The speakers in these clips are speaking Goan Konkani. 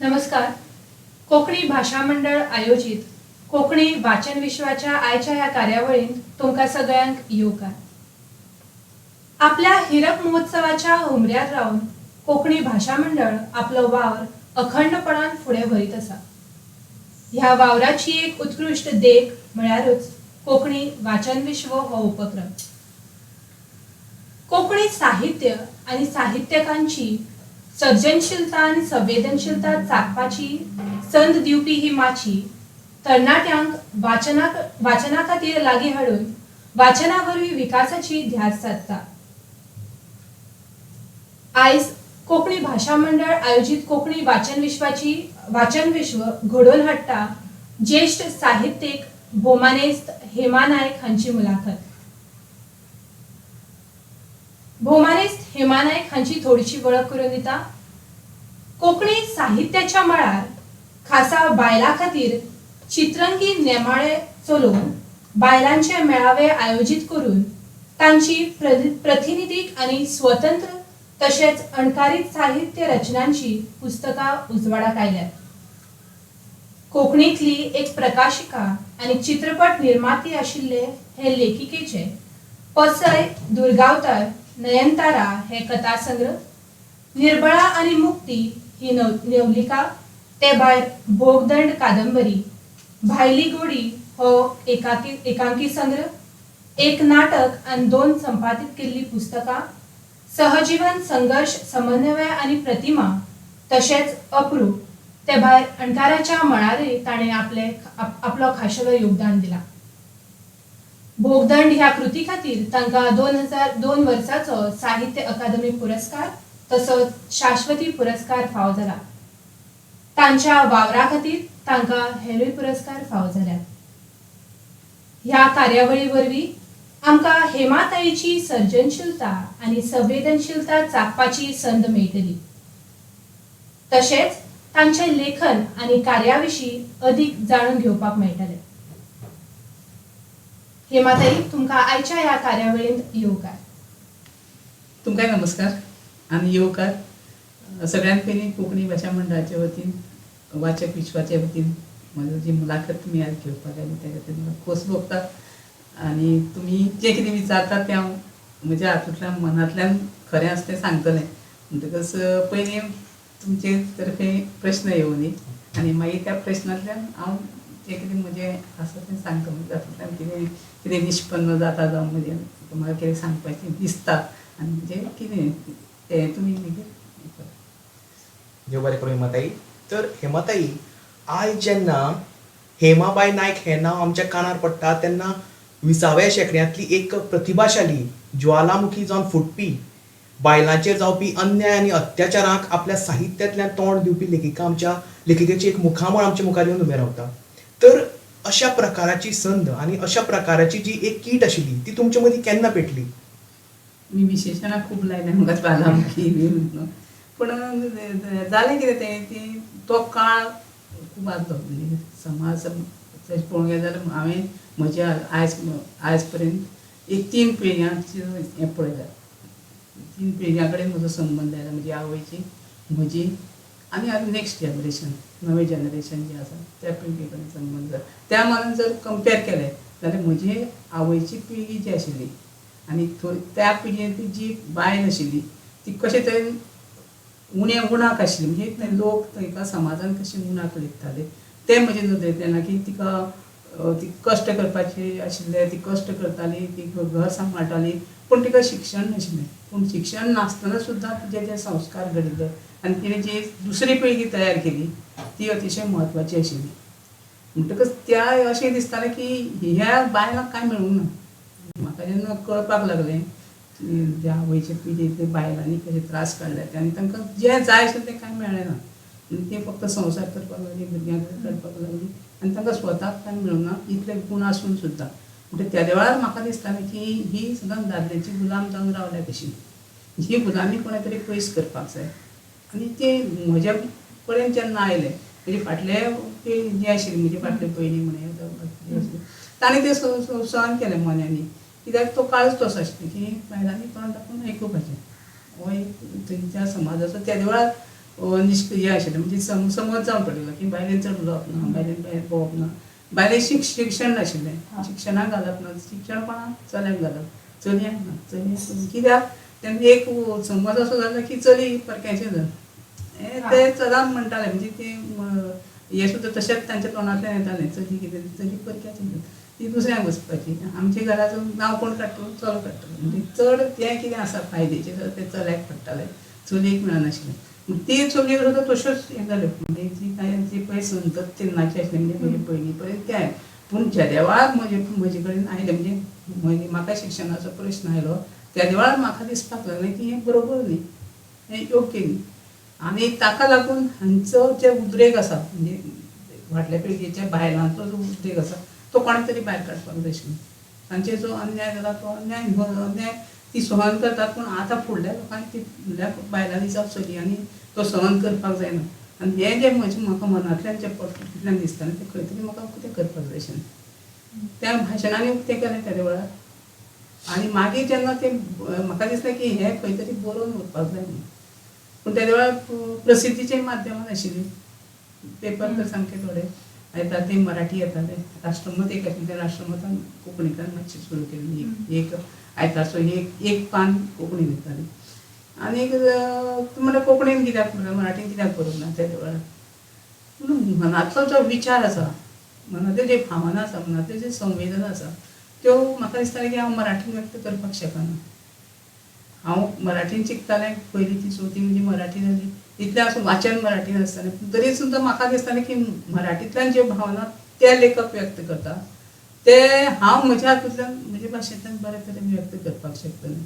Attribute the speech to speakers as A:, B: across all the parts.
A: नमस्कार. कोंकणी भाशा मंडळ आयोजीत कोंकणी वाचन विश्वाच्या आयच्या ह्या कार्यावळींत तुमकां सगळ्यांक येवकार. आपल्या हिरक महोत्सवाच्या हुमऱ्यार रावन कोंकणी भाशा मंडळ आपलो वावर अखंडपणान फुडें व्हरीत आसा. ह्या वावराची एक उत्कृश्ट देख म्हळ्यारूच कोंकणी वाचन विश्व हो उपक्रम. कोंकणी साहित्य आनी साहित्यकांची सर्जनशीलता आनी संवेदनशीलता चाखपाची संद दिवपी ही माची तरणाट्यांक वाचना खातीर लागीं हाडून वाचना वरवीं विकासाची ध्यास सादता. आयज कोंकणी भाशा मंडळ आयोजीत कोंकणी वाचन विश्वाची वाचन विश्व घडोवन हाडटा ज्येश्ठ साहित्यीक भोवमानेस्त हेमा नायक हांची मुलाखत. भोवमानेस्त हेमा नायक हांची थोडीशी वळख करून दिता. कोंकणी साहित्याच्या मळार खासा बायलां खातीर चित्रंगी नेमाळे चलोवन बायलांचे मेळावे आयोजीत करून तांची प्रतिनिधीक आनी स्वतंत्र तशेंच अणकारीत साहित्य रचनांची पुस्तकां उजवाडाक आयल्यात. कोंकणींतली एक प्रकाशिका आनी चित्रपट निर्माती आशिल्ले हे लेखिकेचे पसय, दुर्गावतार, नयनतारा हे कथासंग्रह, निर्बळा आनी मुक्ती ही नवलिका, ते भायर भोगदंड कादंबरी, भायली गोडी हो एकांकी संग्रह, एक नाटक आनी 2 संपादीत केल्लीं पुस्तकां, सहजीवन संघर्श समन्वय आनी प्रतिमा तशेंच अप्रूप, ते भायर अणकाराच्या मळारय ताणें आपलो खाशेलो योगदान दिलां. भोगदंड ह्या कृती खातीर तांकां 2002 वर्साचो साहित्य अकादमी पुरस्कार तसोच शाश्वती पुरस्कार फावो जाला. तांच्या वावरा खातीर तांकां हेरूय पुरस्कार फावो जाल्यात. ह्या कार्यावळी वरवीं आमकां हेमाताईची सर्जनशीलता आनी संवेदनशीलता चाखपाची संद मेळटली, तशेंच तांचें लेखन आनी कार्या विशीं अदीक जाणून घेवपाक मेळटलें. हेमाताई, तुमकां आयच्या ह्या कार्यावळींत येवकार.
B: तुमकांय नमस्कार आनी येवकार. सगळ्यान पयलीं कोंकणी भाशा मंडळाच्या वतीन, वाचक विश्वाच्या वतीन म्हजी जी मुलाखत तुमी आज घेवपाक आयली त्या खातीर म्हाका खोस भोगता आनी तुमी जें कितें विचारतात तें हांव म्हज्या हातूंतल्यान मनांतल्यान खरें आसा तें सांगतलें. म्हणटकच पयलीं तुमचे तर्फे प्रश्न येवनी आनी मागीर त्या प्रश्नांतल्यान हांव जें कितें म्हजें आसा तें सांगता. म्हणजे तातूंतल्यान कितें कितें निश्पन्न जाता जावं म्हजें म्हाका कितें सांगपाचें दिसता आनी म्हणजे कितें तें तुमी मागीर.
C: देव बरें करूं हेमाताई. तर हेमाताई, आयज जेन्ना हेमाबाय नायक हें नांव आमच्या कानार पडटा तेन्ना 20व्या शेंकड्यांतली एक प्रतिभाशाली, ज्वालामुखी जावन फुटपी, बायलांचेर जावपी अन्याय आनी अत्याचारांक आपल्या साहित्यांतल्यान तोंड दिवपी लेखिका आमच्या लेखिकेची एक मुखामळ आमच्या मुखार येवन उबें रावता. तर अशा प्रकाराची संद आनी अशा प्रकाराची जी एक कीट आशिल्ली ती तुमचे मदीं केन्ना पेटली?
B: मी विशेशणां खूब लायलें म्हाका ज्वालामुखी बी म्हणून, पूण जालें कितें तें की तो काळ खूब आसलो. म्हणजे समाज तशें पळोवंक गेलें जाल्यार हांवें म्हज्या आयज पर्यंत एक 3 पिळग्यांचें हें पळयलां. 3 पिळग्यां कडेन म्हजो संबंद आयला, म्हजी आवयची, म्हजी आनी आतां नेक्स्ट जनरेशन, नवें जनरेशन जें आसा त्या पिळगे कडेन संबंद जाला. त्या मानान जर कंपेर केलें जाल्यार म्हजी आवयची पिळगी जी आशिल्ली आनी त्या पिळगेंतली जी बायल आशिल्ली ती कशे तरेन उणे उणाक आशिल्ली, म्हणजे लोक तांकां समाजान कशें उणाक लेखताले तें म्हजे नदरेंतल्यान ना की तिका ती कश्ट करपाची आशिल्ले, ती कश्ट करताली, ती घर सांबाळटाली, पूण तिका शिक्षण नाशिल्लें. पूण शिक्षण नासतना सुद्दां तिचे जे संस्कार घडिल्ले आनी तिणें जी दुसरी पिळगी तयार केली ती अतिशय म्हत्वाची आशिल्ली. म्हणटकच त्या अशें दिसतालें की ह्या बायलांक कांय मेळूंक ना. म्हाका जेन्ना कळपाक लागलें त्या आवयचे पिळगेंतल्या बायलांनी कशे त्रास काडले ते आनी तांकां जें जाय आशिल्लें तें कांय मेळ्ळें ना. ती फक्त संवसार करपाक लागली, भुरग्यांक करपाक लागली आनी तांकां स्वताक कांय मेळूंक ना इतले गूण आसून सुद्दां. म्हणजे त्या वेळार म्हाका दिसतालें की ही सदांच दादल्याची गुलाम जावन रावल्या कशी, ही गुलामी कोणें तरी पयस करपाक जाय. आनी ते म्हज्या कडेन जेन्ना आयले, म्हणजे फाटले जे आशिल्ले म्हजे फाटले पयलीं म्हणूं तांणी तें सहन केलें मोन्यांनी, कित्याक तो काळच तसो आशिल्लो की बायलांनी तोंड दाखोवन आयकुपाचें. हो एक थंयच्या समाजाचो त्या वेळार निश्क्रिय आशिल्लें, म्हणजे समज जावन पडिल्लो की बायलेन चड उलोवप ना, बायलेन भायर भोंवप ना, बायलेक शिक्षण नाशिल्लें, शिक्षणाक घालप ना, शिक्षण कोणाक चल्यांक घालप, चलयांक ना, चलयांक कित्याक तेन्ना एक समज असो जालो की चली परक्याचें जालें, ते सदांच म्हणटाले, म्हणजे ते हे सुद्दां तशेंच तांच्या तोंडांतल्यान येतालें, चली कितें चली परक्याचें जालें, ती दुसऱ्यांक वचपाची, आमच्या घराचो नांव कोण काडटलो, चलो काडटलो, म्हणजे चड तें कितें आसा फायदेचें तें चल्याक पडटालें, चलयेक मेळनाशिल्लें. ती चलयो सुद्दां तश्योच हें जाल्यो, म्हणजे जी काय जी पळय संतत तेन्नाची आशिल्ली, म्हणजे म्हजे पयलीं पर्यंत तें, पूण जेद्या वेळार म्हजे कडेन आयलें, म्हणजे म्हाका शिक्षणाचो प्रश्न आयलो त्या वेळार म्हाका दिसपाक लागलें की हें बरोबर न्ही, हें योग्य न्ही, आनी ताका लागून हांचो जे उद्रेक आसा, म्हणजे फाटल्या पिळगेच्या बायलांचो जो उद्रेक आसा तो कोणें तरी भायर काडपाक जाय आशिल्लो, तांचेर जो अन्याय जाला तो अन्याय ती सहन करतात, पूण आतां फुडल्या लोकांनी ती फुडल्या बायलांनी जावं चलयांनी तो सहन करपाक जायना, आनी हें जें म्हजें म्हाका मनांतल्यान जें पोटतिडकींतल्यान दिसतालें तें खंय तरी म्हाका उक्तें करपाक जाय आशिल्लें, त्या भाशणांनी उक्तें केलें त्या वेळार, आनी मागीर जेन्ना तें म्हाका दिसलें की हें खंय तरी बरोवन उरपाक जाय म्हणून, पूण त्या वेळार प्रसिद्धीचें माध्यमां नाशिल्लीं, पेपर तर सामके थोडे येतात ते मराठी येताले, राष्ट्रमत एक आशिल्लें, त्या राष्ट्रमतान कोंकणींतल्यान मातशी सुरू केली, एक आयतारचो एक पान कोंकणीन येतालें, आनीक म्हणल्यार कोंकणीन कित्याक मराठीन कित्याक बरोवंक ना त्या वेळार, पूण मनांतलो जो विचार आसा, मनांतल्यो ज्यो भावना आसा, मनांतल्यो ज्यो संवेदना आसा त्यो म्हाका दिसतालें की हांव मराठीन व्यक्त करपाक शकना. हांव मराठीन शिकतालें, पयली ती चवथी म्हणजे मराठी जाली, इतलें आसून वाचन मराठीन आसतालें, पूण तरी सुद्दां म्हाका दिसतालें की मराठींतल्यान ज्यो भावना ते लेखक व्यक्त करता ते हांव म्हज्या हातूंतल्यान म्हज्या भाशेंतल्यान बरे तरेन व्यक्त करपाक शकतलें,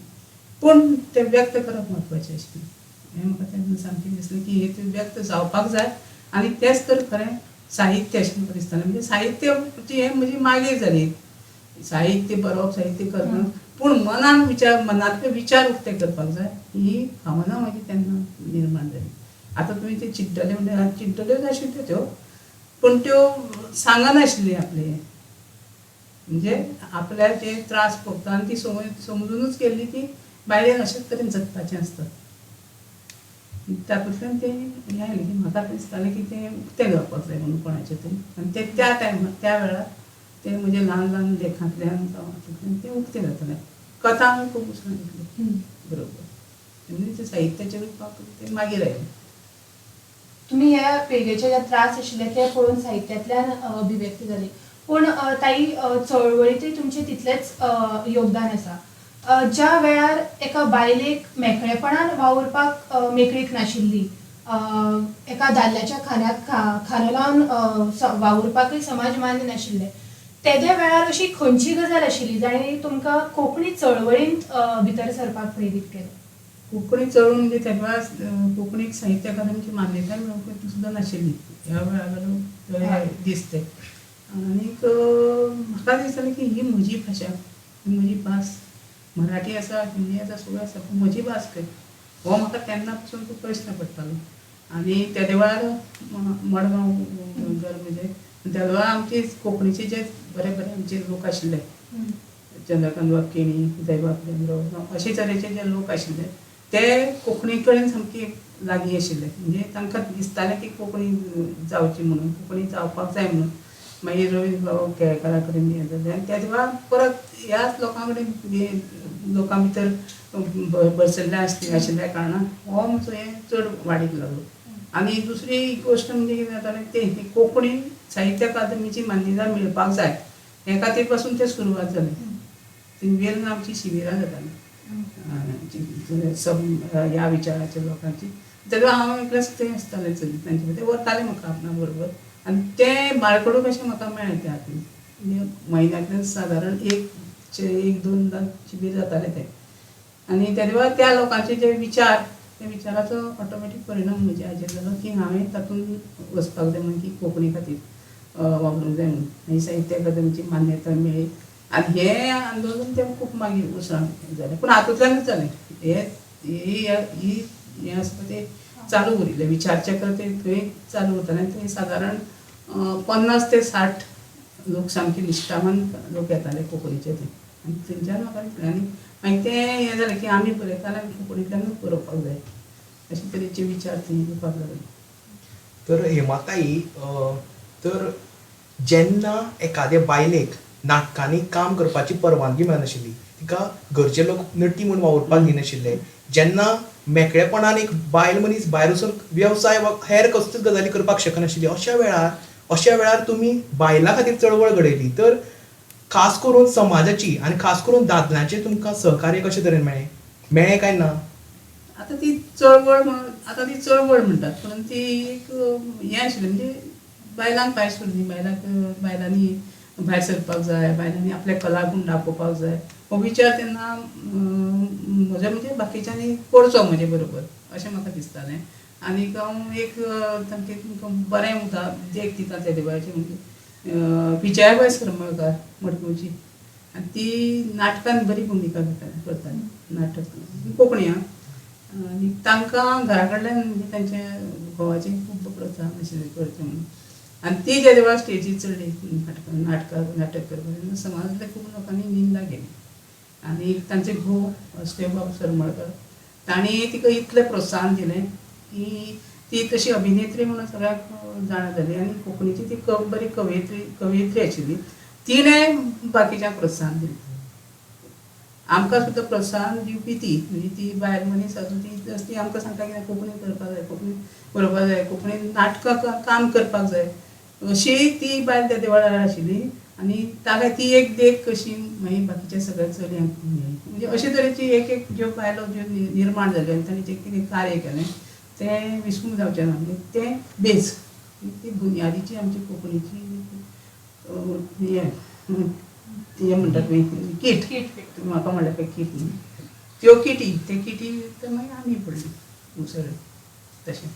B: पूण तें व्यक्त करप म्हत्वाचें आशिल्लें, हें म्हाका तेन्ना सामकें दिसलें की हें तें व्यक्त जावपाक जाय, आनी तेंच तर खरें साहित्य अशें म्हाका दिसतालें. म्हणजे साहित्य हें म्हजी मागीर जाली, साहित्य बरोवप, साहित्य करप, पूण मनान विचार, मनांतले विचार उक्ते करपाक जाय ही भावना म्हजी तेन्ना निर्माण जाली. आतां तुमी ते चिड्डले म्हणजे चिड्डल्योच आशिल्ल्यो त्यो, पूण त्यो सांगनाशिल्ली आपले, म्हणजे आपल्याक जे त्रास भोगता आनी ती समजुनूच केल्ली की बायलेन अशेच तरेन जगपाचें आसता, तातूंतल्यान तें हें आयलें की म्हाका दिसतालें की तें उक्तें जावपाक जाय म्हणून कोणाचें तरी, आनी तें त्या टायमार त्या वेळार तें म्हजें ल्हान ल्हान लेखांतल्यान जावं हातूंतल्यान तें उक्तें जातालें. कथा हांवें खूब उसरां घेतली बरोबर, म्हणजे तें साहित्याच्या रुपाक तें मागीर आयलें.
A: तुमी ह्या पिळगेचे जे त्रास आशिल्ले ते पळोवन साहित्यांतल्यान अभिव्यक्ती जाली, पूण ताई चळवळींतूय तुमचें तितलेंच योगदान आसा. ज्या वेळार एका बायलेक मेकळेपणान वावुरपाक मेकळीक नाशिल्ली, एका दादल्याच्या खांद्याक खांदो लावन वावुरपाकूय समाज मान्य नाशिल्ले, तेद्या वेळार अशी खंयची गजाल आशिल्ली जाणी तुमकां कोंकणी चळवळींत भितर सरपाक प्रेरीत केलें?
B: कोंकणी चळवळ म्हणजे तेन्ना कोंकणीक साहित्य अकादमीची मान्यताय मेळोवंक सुद्दां नाशिल्ली ह्या वेळार दिसते, आनीक म्हाका दिसतालें की ही म्हजी भाशा, ही म्हजी भास, मराठी आसा, हिंदी आसा, सगळें आसा, पूण म्हजी भास खंय, हो म्हाका तेन्ना पसून खूब प्रश्न पडटालो. आनी तेदे वेळार मडगांव घर म्हणजे त्या वेळार आमचे कोंकणीचे जे बरे बरे आमचे लोक आशिल्ले, चंद्रकांत बाब केणी, जयबाब भेंब्रो, अशे तरेचे जे लोक आशिल्ले ते कोंकणी कडेन सामके लागीं आशिल्ले, म्हणजे तांकां दिसतालें की कोंकणी जावची म्हणून, कोंकणी जावपाक जाय म्हणून. मागीर रवीन्द्र बाबू केळेकारा कडेन हें जालें आनी त्या वेळार परत ह्याच लोकां कडेन लोकां भितर बसल्ले आशिल्ल्या कारणान हो म्हजो हें चड वाडीक लागलो. आनी दुसरी गोश्ट म्हणजे कितें जातालें तें कोंकणी साहित्य अकादमीची मान्यताय मेळपाक जाय हे खातीर पासून तें सुरवात जाली. वेर्ना आमची शिबिरां जातालीं ह्या विचाराच्या लोकांची, तेन्ना हांव एकलेंच थंय आसतालें चली, तांचे ते व्हरताले म्हाका आपणा बरोबर, आनी तें बाळकडू कशें म्हाका मेळ्ळें त्या हातून, म्हणजे म्हयन्यांतल्यान सादारण एक दोनदां शिबीर जातालें तें, आनी तेन्ना वेळार त्या लोकांचे जे विचार, त्या विचाराचो ऑटोमॅटीक परिणाम म्हज्या हाजेर जालो की हांवें तातूंत वचपाक जाय म्हणून, की कोंकणी खातीर वावरूंक जाय म्हणून, आनी साहित्य अकादमीची मान्यताय मेळ्ळी. आनी हें आंदोलन तें खूब मागीर उसरां जालें, पूण हातूंतल्यानूच जालें, हें आसता तें चालू उरिल्लें, विचारचक्र तें थंय चालू उरतालें. आनी थंय सादारण 50 ते 60 लोक सामके निश्ठावान लोक येताले कोंकणीचे थंय, आनी थंयच्यान म्हाका दिसलें, आनी मागीर तें हें जालें की आमी बरयताले आनी कोंकणींतल्यानूच बरोवपाक जाय. अशे तरेचे विचार थंय येवपाक लागले.
C: तर हेमाताई, तर जेन्ना एखादे बायलेक नाटकांनी काम करपाची परवानगी मेळनाशिल्ली, तिका घरचे लोक नटी म्हूण वावुरपाक दिनाशिल्ले, जेन्ना मेकळेपणान एक बायल मनीस भायर वचून वेवसाय वा हेर कसल्योच गजाली करपाक शकनाशिल्ली, अशा वेळार तुमी बायलां खातीर चळवळ घडयली. तर खास करून समाजाची आनी खास करून दादल्यांचें तुमकां सहकार्य कशें तरेन मेळ्ळें, मेळ्ळें काय ना?
B: आतां ती चळवळ म्हणून, आतां ती चळवळ म्हणटात, पूण ती एक हें आशिल्लें म्हणजे बायलांक भायर सरली, बायलांनी भायर सरपाक जाय, बायलांनी आपले कलागूण दाखोवपाक जाय, हो विचार तेन्ना म्हजे म्हणजे बाकीच्यांनी करचो म्हजे बरोबर अशें म्हाका दिसतालें. आनीक हांव एक सामकें तुमकां बरें उता देख दिता त्या देवाचें म्हणजे विजयाबाय सरमळकार मडगांवची, आनी ती नाटकान बरी भुमिका घेताली, करताली नाटक कोंकणी. आं, आनी तांकां घरा कडल्यान म्हणजे तांच्या घोवाचें खूब प्रोत्साहन आशिल्लें करचें म्हणून, आनी ती ज्या वेळार स्टेजीर चडली नाटक करपाक तेन्ना समाजांतल्या खूब लोकांनी निंदा केली. आनी तांचे घोव वासुदेवबाब सरमळकर तांणी तिका इतलें प्रोत्साहन दिलें की ती तशी अभिनेत्री म्हणून सगळ्याक जाणा जाली आनी कोंकणीची ती बरी कवयित्री आशिल्ली, तिणें बाकीच्यांक प्रोत्साहन दिलें. आमकां सुद्दां प्रोत्साहन दिवपी ती, म्हणजे ती बायल मनीस आसून ती आमकां सांगता की कोंकणी करपाक जाय, कोंकणी बरोवपाक जाय, कोंकणी नाटकां काम करपाक जाय, अशी ती बायल त्या देवळार आशिल्ली. आनी ताका ती एक देख कशी मागीर बाकीच्या सगळ्या चलयांक मेळ्ळी. म्हणजे अशे तरेची एक एक ज्यो बायलो ज्यो निर्माण जाल्यो आनी तांणी जें कितें कार्य केलें तें विसरूंक जावचें ना. म्हणजे तें बेज ती बुन्यादीची आमची कोंकणीची हें म्हणटात तुमी कीट, तुमी म्हाका म्हणलें पळय कीट न्ही, त्यो किटी, ते किटी तर मागीर आमी पडली सगळें तशें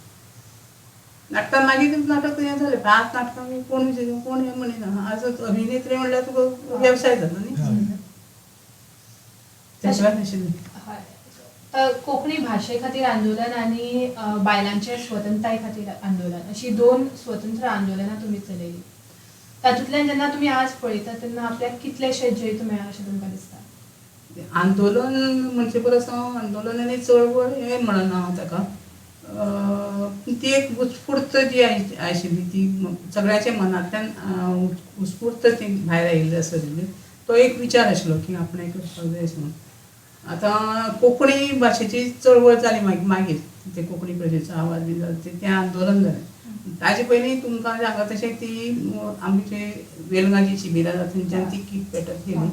B: नाटकान. मागीर नाटक हें जालें, आज नाटकां कोण कोण हें म्हणिना, आज अभिनेत्री म्हणल्यार तुका वेवसाय जालो न्ही, तें नाशिल्लें.
A: कोंकणी भाशे खातीर आंदोलन आनी बायलांचे स्वतंत्रताये खातीर आंदोलन अशी दोन स्वतंत्र आंदोलनां तुमी चलयलीं. तातूंतल्यान जेन्ना तुमी आज पळयता तेन्ना आपल्याक कितलेशे जैत मेळ्ळां अशें तुमकां दिसता?
B: आंदोलन म्हणचे परस हांव आंदोलन आनी चळवळ हें म्हणना हांव ताका, ती एक उत्स्फूर्त जी आशिल्ली ती सगळ्याच्या मनांतल्यान उत्स्फूर्त ती भायर आयिल्ली आसली, तो एक विचार आशिल्लो की आपणें करपाक जाय अशें म्हणून. आतां कोंकणी भाशेची चळवळ जाली मागीर ते कोंकणी भाशेचो आवाज बी जालो तें आंदोलन जालें. ताजे पयलीं तुमकां सांगता तशें ती आमचे वेलंगाची शिबिरां जाता थंयच्यान ती कीट पेटत गेली.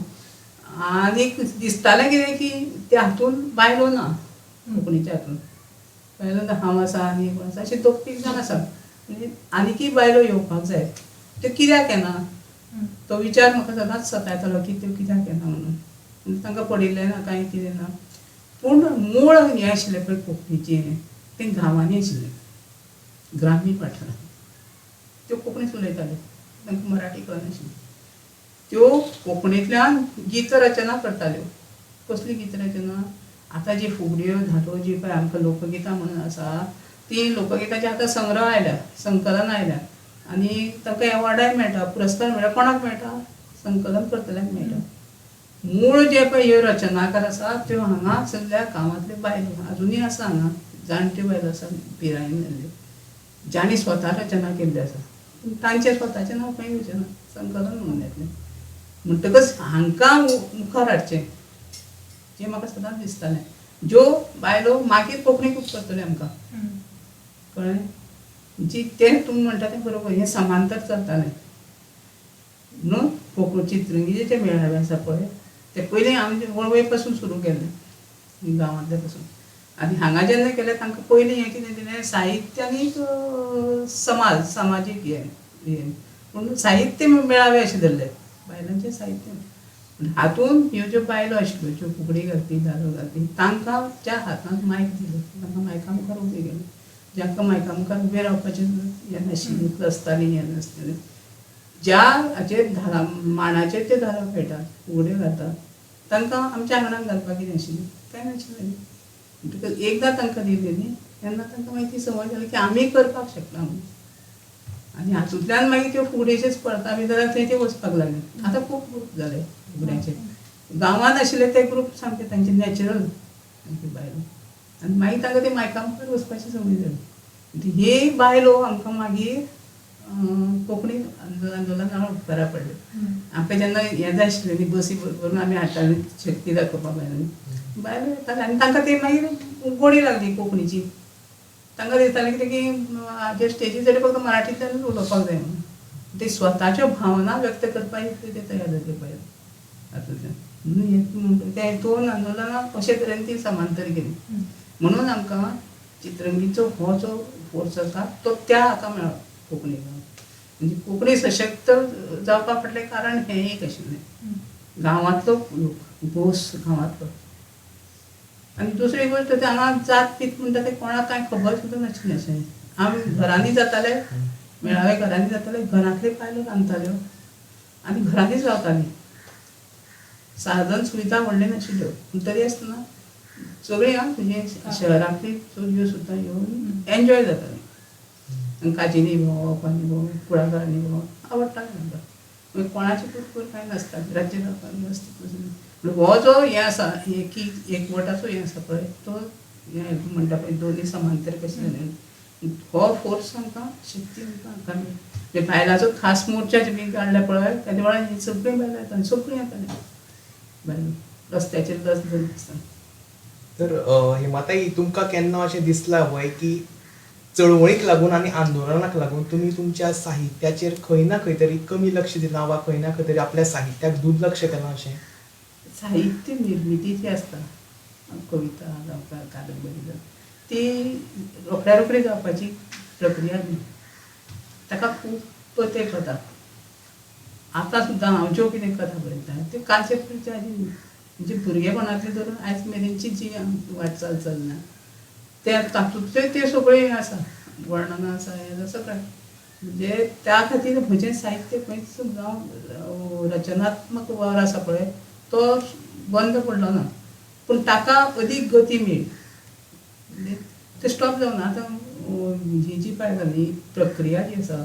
B: आनीक दिसतालें कितें की त्या हातून बायलो ना, कोंकणीच्या हातून बायलो ना, हांव आसा आनी कोण आसा अशे दोग तीग जाण आसा, म्हणजे आनीकय बायलो येवपाक जाय, त्यो कित्याक येना तो विचार म्हाका सदांच सतायतालो की त्यो कित्याक येना म्हणून, तांकां पडिल्लें ना कांय कितें ना. पूण मूळ हें आशिल्लें पळय कोंकणीचें तें गांवांनी आशिल्लें, ग्रामीण वाठारांत त्यो कोंकणीच उलयताल्यो, तांकां मराठी कळनाशिल्ली. त्यो कोंकणींतल्यान गीतरचना करताल्यो. कसली गीतरचना? आतां जी फुगड्यो धालो जी पळय आमकां लोकगितां म्हणून आसा ती लोकगितांचे आतां संग्रह आयल्या, संकलन आयल्या आनी तांकां एवॉर्डाय मेळटा, पुरस्कार मेळटा. कोणाक मेळटा? संकलन करतल्यांक मेळटा. मूळ जे पळय ह्यो रचनाकार आसा त्यो हांगा सगळ्या गांवांतल्यो बायलो अजुनूय आसा, हांगा जाणट्यो बायलो आसा पिरायेन जाल्ल्यो, जांणी स्वता रचना केल्ली आसा, पूण तांचें स्वताचें नांव खंय येवचें ना, संकलन म्हणून येतलें. म्हणटकच हांकां मुखार हाडचें जें म्हाका सदांच दिसतालें, ज्यो बायलो मागीर कोंकणी खूब करतल्यो आमकां, कळ्ळें? जी तें तुमी म्हणटा तें बरोबर, हें समांतर चलतालें न्हू. कोंकणी चित्रंगीचे जे मेळावे आसा पळय ते पयलीं आमचे वळवय पासून सुरू केल्ले, गांवांतले पासून. आनी हांगा जेन्ना केलें तांकां पयलीं हें कितें दिलें, साहित्य आनी समाज, सामाजीक हें, पूण साहित्य मेळावे अशें धरले बायलांचें साहित्य. हातूंत ह्यो ज्यो बायलो आशिल्ल्यो ज्यो फुगडी घालपी, धालो घालपी, तांकां ज्या हातांत मायक दिलो तांकां मायका मुखार उबे केले, जांकां मायका मुखार उबें रावपाचें हें नाशिल्लें, नासतालीं, हें नासतालें, ज्या हाचेर धालां मांडाचेर त्यो धालो खेळटात, फुगड्यो घालतात, तांकां आमच्या आंगणान घालपाक कितें आशिल्लें? कांय नाशिल्लें. म्हणटकच एकदां तांकां दिली न्ही तेन्ना तांकां मागीर ती संवय जाली की आमी करपाक शकता म्हणून. आनी हातूंतल्यान मागीर त्यो फुगडेच्यो स्पर्धा बी जाल्यार थंय ते वचपाक लागले. आतां खूब ग्रूप जाले फुगड्यांचे, गांवांत आशिल्ले ते ग्रूप सामके तांचे नॅचरल सामके बायलो. आनी मागीर तांकां ते मायका मुखार वचपाची संवय जाली. ही बायलो आमकां मागीर कोंकणी आंदोलनाक उपकारा पडले. आमकां जेन्ना हें जाय आशिल्लें न्ही, बसी भरून आमी हाडटाली शक्ती दाखोवपा बायलांनी, बायलो येताले आनी तांकां ते मागीर गोडी लागली कोंकणीची. तांकां दिसतालें कितें की हाजेर स्टेजीर तरी फक्त मराठींतल्यानूच उलोवपाक जाय म्हणून. ते स्वताच्यो भावना व्यक्त करपाक इतले ते तयार जाले बायल हातूंतल्यान. म्हणून ते दोन आंदोलनां अशे तरेन ती समांतर केली. म्हणून आमकां चित्रंगीचो हो जो फोर्स आसा तो त्या हाका मेळ्ळो कोंकणीक. म्हणजे कोंकणी सशक्त जावपा फाटलें कारण हें एक आशिल्लें, गांवांतलो लोक, भोस गांवांतलो. आनी दुसरी गोश्ट, ते हांगा जात पीत म्हणटा ते कोणाक कांय खबर सुद्दां नाशिल्लें अशें. आमी घरांनी जाताले मेळावे, घरांनी जाताले, घरांतले बायलो रांदताल्यो आनी घरांनीच रावतालीं. साधन सुविधा व्हडल्यो नाशिल्ल्यो, पूण तरी आसतना सगळीं आं म्हणजे शहरांतली चलयो सुद्दां येवन एन्जॉय जातालीं. आनी काजींनी भोंवप आनी भोंवप, कुळागरांनी भोंवप आवडटालें तांकां. मागीर कोणाची कुरकूर कांय नासता, रातचें रावपाक वेवस्थीत वचून. हो जो हें आसा एकी एकवटाचो हें आसा पळय, तो हें म्हणटा पळय दोनूय समांतर कशें जालें, हो फोर्स आमकां शक्ती आमकां हांकां मेळ्ळी. बायलांचो खास मोर्चा जेमी काडले पळय तेन्ना वेळार हीं सगळीं बायलां येतालीं, सगळीं येतालीं बायलां रस्त्याचेर लज धरिनासतना.
C: तर हेमाताई, तुमकां केन्ना अशें दिसलां व्हय की चळवळीक लागून आनी आंदोलनाक लागून तुमी तुमच्या साहित्याचेर खंय ना खंय तरी कमी लक्ष दिलां वा खंय ना खंय तरी आपल्या साहित्याक दुर्लक्ष केलां अशें?
B: साहित्य निर्मिती जी आसता, कविता जावं कादंबरी जावं, ती रोखड्या रोखडी जावपाची प्रक्रिया न्ही, ताका खूब तेंप वता. आतां सुद्दां हांव ज्यो कितें कथा बरयता त्यो कालचे पुरत्यो आनी न्ही, म्हणजे भुरगेपणांतली धरून आयज मेरेनची जी वाटचाल चल्ल्या त्या तातूंतल्यो त्यो सगळ्यो आसा, वर्णनां आसा, हें सगळें. म्हणजे त्या खातीर म्हजें साहित्य खंयच जावं रचनात्मक वावर आसा पळय तो बंद पडलो ना, पूण ताका अदीक गती मेळ्ळी, म्हणजे तें स्टॉप जावना. आतां ही जी पळय न्ही प्रक्रिया जी आसा,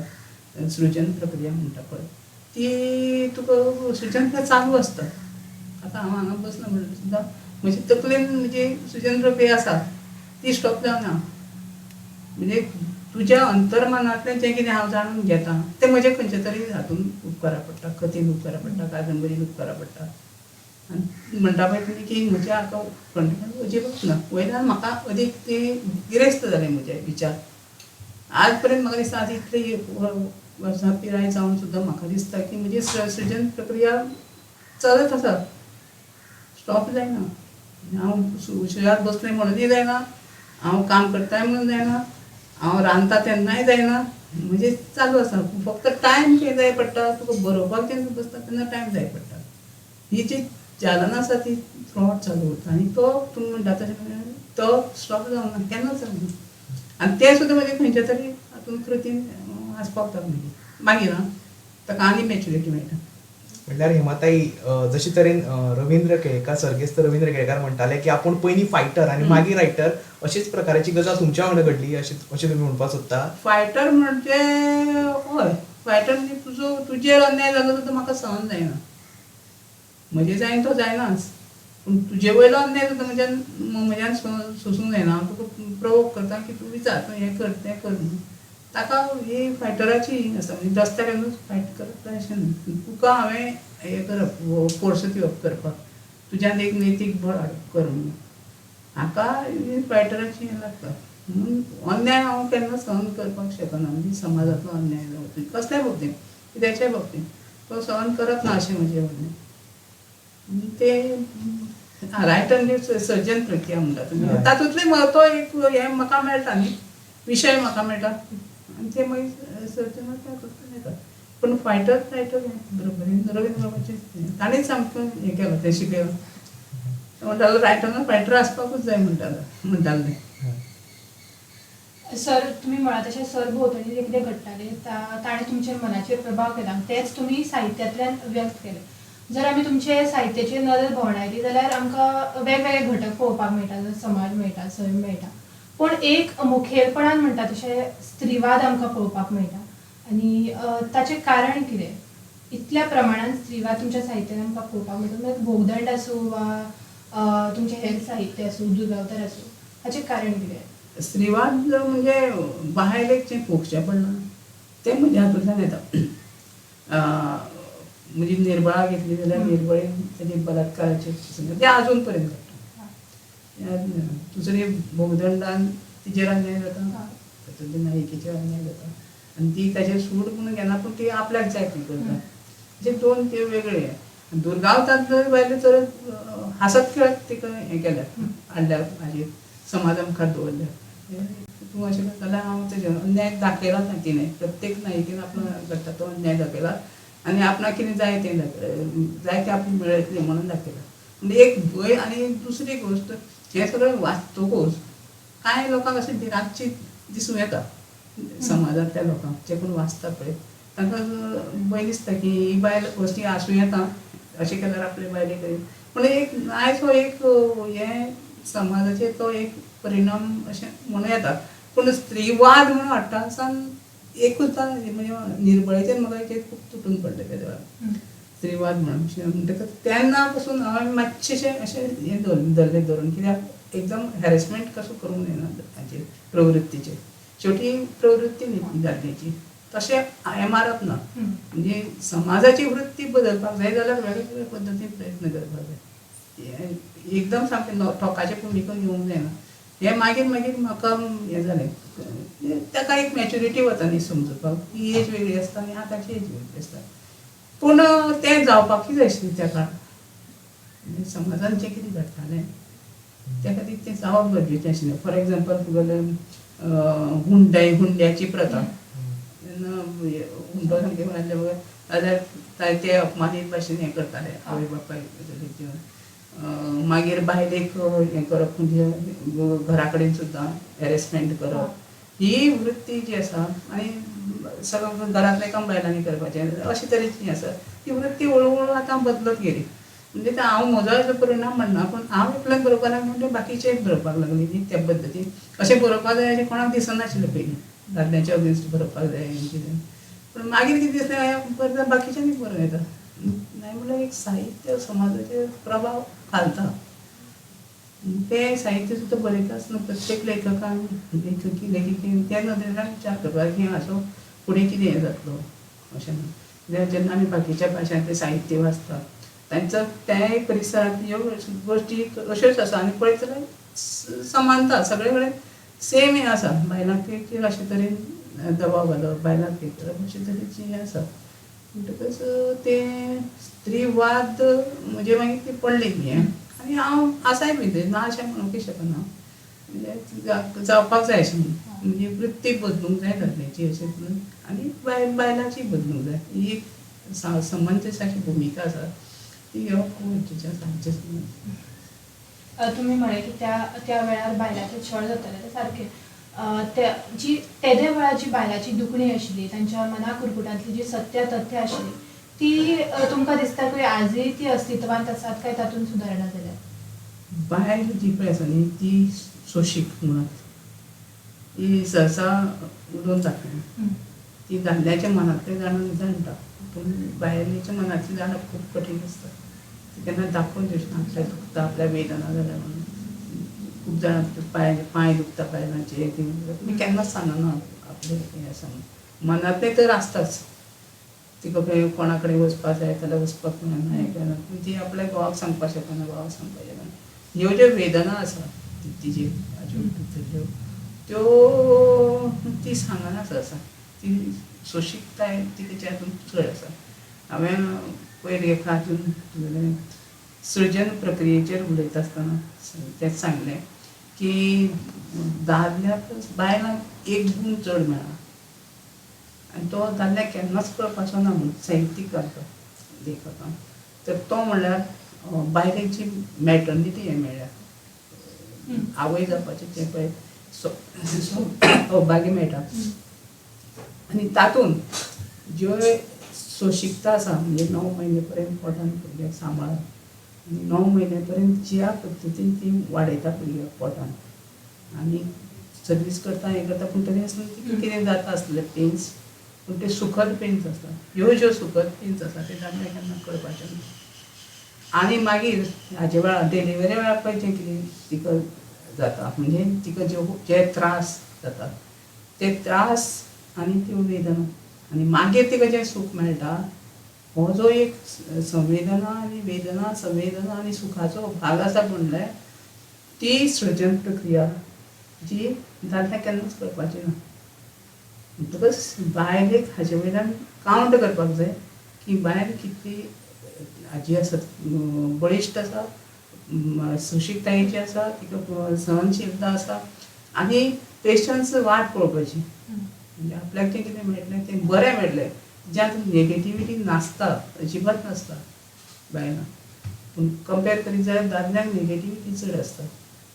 B: सृजन प्रक्रिया म्हणटा पळय, ती तुका सृजन चालू आसता. आतां हांव हांगा बसला म्हणल्यार सुद्दां म्हजे तकलेन म्हणजे सृजन प्रक्रिया आसा ती स्टॉप जावना. म्हणजे तुज्या अंतर्मनांतलें जें कितें हांव जाणून घेता तें म्हजें खंयच्या तरी हातून उपकारा पडटा, कथेन उपकारा पडटा, कादंबरीन उपकारा पडटा. आनी म्हणटा पळय तुमी की म्हज्या हाका कंटेंट अजिबात ना, वयल्यान म्हाका अदीक ते गिरेस्त जाले म्हजे विचार. आज पर्यंत म्हाका दिसता आतां इतले वर्सां पिराय जावन सुद्दां म्हाका दिसता की म्हजी सृजन प्रक्रिया चलत आसा, स्टॉप जायना. हांव उशिरात बसलें म्हणूनय जायना, हांव काम करताय म्हणून जायना, हांव रांदता तेन्नाय जायना, म्हणजे चालू आसा. फक्त टायम खंय जाय पडटा, तुका बरोवपाक जेन्ना बसता तेन्ना टायम जाय पडटा. ही जी चालना आसा ती थ्रोआउट चालू उरता आनी तो तुमी म्हणटा तशें तो स्टॉप जावना, केन्नाच जावना. आनी तें सुद्दां म्हजें खंयच्या तरी हातून कृतीन आसपावता मागीर मागीर आं ताका आनी मॅच्युरिटी मेळटा.
C: म्हणल्यार हेमाताई, जशे तरेन रवींद्र केळेकार, सर्गेस्त रवींद्र केळेकार म्हणटाले की आपूण पयलीं फायटर आनी मागीर रायटर, अशेच प्रकाराची गजाल तुमच्या वांगडा घडली अशें अशें तुमी म्हणपाक सोदता?
B: फायटर म्हणजे हय, फायटर म्हणजे तुजो तुजेर अन्याय जालो तो म्हाका सहन जायना, म्हजे जायना तो जायनाच, पूण तुजे वयलो अन्याय सुद्दां म्हज्यान म्हज्यान सोसूंक जायना. हांव तुका प्रोवोक करता की तूं विचार, तूं हें कर तें कर म्हणून. ताका ही फायटराची ही आसा, म्हणजे रस्त्यार येवन फायट करप जाय अशें न्हय, तुका हांवें हें करप, फोर्स दिवप करपाक, तुज्यान एक नैतीक बळ हाडप कर म्हणून, हाका ही फायटराची हें लागता. म्हणून अन्याय हांव केन्ना सहन करपाक शकना, म्हणजे समाजांतलो अन्याय जावं कसल्याय बाबतींत, कित्याच्याय बाबतींत तो सहन करप ना अशें म्हजें म्हणणें. ते रायटर म्हणजे सर्जन प्रक्रिया म्हणटा तुमी, तातूंतलें तो एक हें म्हाका मेळटा न्ही, विशय म्हाका मेळटा आनी ते मागीर सर्जनाक तातूंतल्यान येता. पूण फायटर रायटर हें बरोबर रवींद्रबाबाचें ताणेंच आमकां हें केलां, तें शिकयलां. म्हणटालो रायटरान फायटर आसपाकूच जाय म्हणटाले ते.
A: सर, तुमी म्हळां तशें सर भोंवतणी जें कितें घडटालें ताणें तुमच्या मनाचेर प्रभाव केला, तेंच तुमी साहित्यांतल्यान व्यक्त केलें. जर आमी तुमचे साहित्याचेर नदर भोंवडायली जाल्यार आमकां वेगवेगळे घटक पळोवपाक मेळटा, समाज मेळटा, सैम मेळटा, पूण एक मुखेलपणान म्हणटा तशें स्त्रीवाद आमकां पळोवपाक मेळटा. आनी ताचें कारण कितें इतल्या प्रमाणान स्त्रीवाद तुमच्या साहित्यान आमकां पळोवपाक मेळटा? म्हणजे भोगदंड आसूं वा तुमचें हेर साहित्य आसूं, दुर्गावतार आसूं, हाचें कारण कितें?
B: स्त्रीवाद म्हणजे बायलेक जें पोगचें पडलां तें म्हज्या हातूंतल्यान येता. म्हणजे निर्बळा घेतली जाल्यार निर्बळेन तेजे बलात्काराचे ते आजून पर्यंत घडटा. दुसरी भोगदंडान तिजेर अन्याय जाता, तातूंतल्या नायिकेचेर अन्याय जाता आनी ती ताचेर सूड म्हणून घेना, पूण ती आपल्याक जाय ती करता. म्हणजे दोन ते वेगळे. दुर्गावतांत जर बायले तर हांसत खेळत तिका हें केल्या, हाडल्या हाजेर समाजा मुखार दवरल्या, तूं अशें करता जाल्यार हांव तेजेर अन्याय दाखयला ना तिणें. प्रत्येक नायिकेन आपलो घडटा तो अन्याय दाखयला आनी आपणाक कितें जाय तें जाय तें आपूण मेळयतलें म्हणून दाखयला. म्हणजे एक भंय. आनी दुसरी गोश्ट, हें सगळें वाचतकूच कांय लोकांक अशें भिरांतशी दिसूं येता. समाजांतल्या लोकांक जे कोण वाचता पळय तांकां भंय दिसता की ही बायल अशी आसूं येता, अशें केल्यार आपले बायलेक. पूण एक आयज हो एक हें समाजाचेर तो एक परिणाम अशें म्हणूं येता. पूण स्त्रीवाद म्हणून हाडटा आसतना एकूच म्हणजे निर्बळेचेर म्हाका एक खूब तुटून पडलें त्या वेळार स्त्रीवाद म्हणून. म्हणटकच तेन्ना पसून हांवें मातशें अशें हें धरलें धरून, कित्याक एकदम हॅरेसमेंट कसो करूंक जायना हाचेर प्रवृत्तीचेर. शेवटी प्रवृत्ती न्ही दादल्याची, तशें हें मारप ना. म्हणजे समाजाची वृत्ती बदलपाक जाय जाल्यार वेगळे वेगळे पद्दतीन प्रयत्न करपाक जाय. एकदम सामकें ठोकाचें भुमिका घेवंक जायना. हें मागीर मागीर म्हाका हें जालें, ताका एक मॅच्युरिटी वता न्ही समजुपाक, ती एज वेगळी आसता आनी आतांची एज वेगळी आसता. पूण तें जावपाकूय जाय आशिल्लें त्या काळार. समाजान जें कितें घडटालें त्या खातीर तें जावप गरजेचें आशिल्लें. फॉर एग्जाम्पल तुगेलें हुंड्याची प्रथा, तेन्ना हुंडो सामकें घातले बगर जाल्यार ते अपमानीत भाशेन हें करताले आवय बापायक दिवन. मागीर बायलेक हें करप म्हणजे घरा कडेन सुद्दां हॅरेसमेंट करप, ही वृत्ती जी आसा आनी सगळें घरांतलें काम बायलांनी करपाचें अशे तरेची आसा ती वृत्ती हळू हळू आतां बदलत गेली. म्हणजे हांव म्हजो हेजो परिणाम म्हणना, पूण हांव एकल्यान बरोवपाक लागलें म्हणटकीर बाकीचे बरोवपाक लागले न्ही त्या पद्दतीन. अशें बरोवपाक जाय अशें कोणाक दिसनाशिल्लें पयलीं, दादल्यांच्या अगेन्स्ट बरोवपाक जाय कितें. पूण मागीर कितें दिसलें बाकीच्यांनी बरोवं येता. नाय म्हणल्यार एक साहित्य समाजाचेर प्रभाव घालता. तें साहित्य सुद्दां बरयता आसतना प्रत्येक लेखकान लेखकी लेखिकेन त्या नदरेंतल्यान विचार करपाक की हाचो फुडें कितें हें जातलो अशें ना. कित्याक जेन्ना आमी बाकीच्या भाशांतलें साहित्य वाचता तांचो त्याय परिसरांत ह्यो गोश्टी अश्योच आसा आनी पळयत जाल्यार समानता सगळे कडेन सेम हें आसा. बायलांक अशे तरेन दबाव घालप, बायलांक हें करप, अशे तरेचें हें आसा. म्हणटकच तें स्त्रीवाद म्हणजे मागीर ती पडली हें. आनी हांव आसाय बी तें ना अशें म्हणूंकय शकना, म्हणजे जावपाक जाय अशें म्हणून. म्हणजे वृत्ती बदलूंक जाय दादल्याची अशें म्हणून आनी बायलांची बदलूंक जाय. ही एक समंजस अशी भुमिका आसा ती घेवप खूब गरजेचें आसा आमच्या समाजांत.
A: तुमी म्हळें की त्या वेळार बायलांचे छळ जाताले ते सारकें. जी तेदे वेळार जी बायलांची दुखणी आशिल्ली, तांच्या मना कुरकुटांतली जी सत्य तथ्य आशिल्ली ती तुमकां दिसता की आजूय ती अस्तित्वांत आसात काय तातूंत सुदारणा जाल्या?
B: बायल जी पळय आसा न्ही ती सोशीक मुळांत, ती सहसा उलोवन दाखयना, ती दादल्याच्या मनांतलें जाणून जाणटा, पूण बायलेच्या मनांतलें जाणप खूब कठीण आसता. ती केन्ना दाखोवन दिवची ना आपल्याक दुखता, आपल्या वेदना जाल्या म्हणून. खूब जाणां पांय दुखता बायलांचे, ती केन्नाच सांगना आपलें हें आसा म्हणून. मनांतलें तर आसताच, तिका खंय कोणा कडेन वचपाक जाय जाल्यार वचपाक मेळना, हें केन्ना, पूण ती आपल्या घोवाक सांगपाक शकना, भावाक सांगपाक शकना. ह्यो ज्यो वेदना आसा तिजे हाज्यो भितरल्यो त्यो ती सांगना सहसा, ती सोंशीकताय तिच्या हातून चड आसा. हांवें पयर एका हातून तुगेलें सृजन प्रक्रियेचेर उलयता आसतना तेंच सांगलें की दादल्या परस बायलांक एक गूण चड मेळ्ळा आनी तो दादल्याक केन्नाच कळपाचो ना म्हूण साहित्यीक लेखकांक, तर तो म्हणल्यार बायलेक जी मॅटर्निटी हें मेळ्ळ्या, आवय जावपाचें तें पळय सौभाग्य मेळटा आनी तातूंत ज्यो सोंशीकता आसा म्हणजे 9 म्हयने पर्यंत पोटान भुरग्याक सांबाळप आनी 9 म्हयने पर्यंत ज्या पद्दतीन ती वाडयता भुरग्याक पोटान आनी सर्वीस करता हें करता, पूण तरी आसतना तिका कितें जाता आसलें पेन्स, पूण ते सुखद पेन्स आसता. ह्यो ज्यो सुखद पेन्स आसा ते दादल्याक केन्ना कळपाचें ना. आनी मागीर हाजे वेळार डिलिव्हरी वेळार पळय जें कितें तिका जाता, म्हणजे तिका ज्यो जे त्रास जाता ते त्रास आनी त्यो वेदना आनी मागीर तिका जें सूख मेळटा हो जो एक संवेदना आनी वेदना, संवेदना आनी सुखाचो भाग आसा म्हणल्यार ती सृजन प्रक्रिया जी दादल्याक केन्नाच करपाची ना. म्हणटकच बायलेक हाजे वयल्यान कावंट करपाक जाय की बायल कितली हाजी आसा, बळिश्ट आसा, सुशिकतायेची आसा, तिका सहनशीलता आसा आनी पेशन्स वाट पळोवपाची. म्हणजे आपल्याक जें कितें मेळटलें तें बरें मेळटलें, ज्यात नेगेटिविटी नासता, अजिबात नासता बायलांक. पूण कंपेर करीत जाल्यार दादल्यांक नेगेटिविटी चड आसता,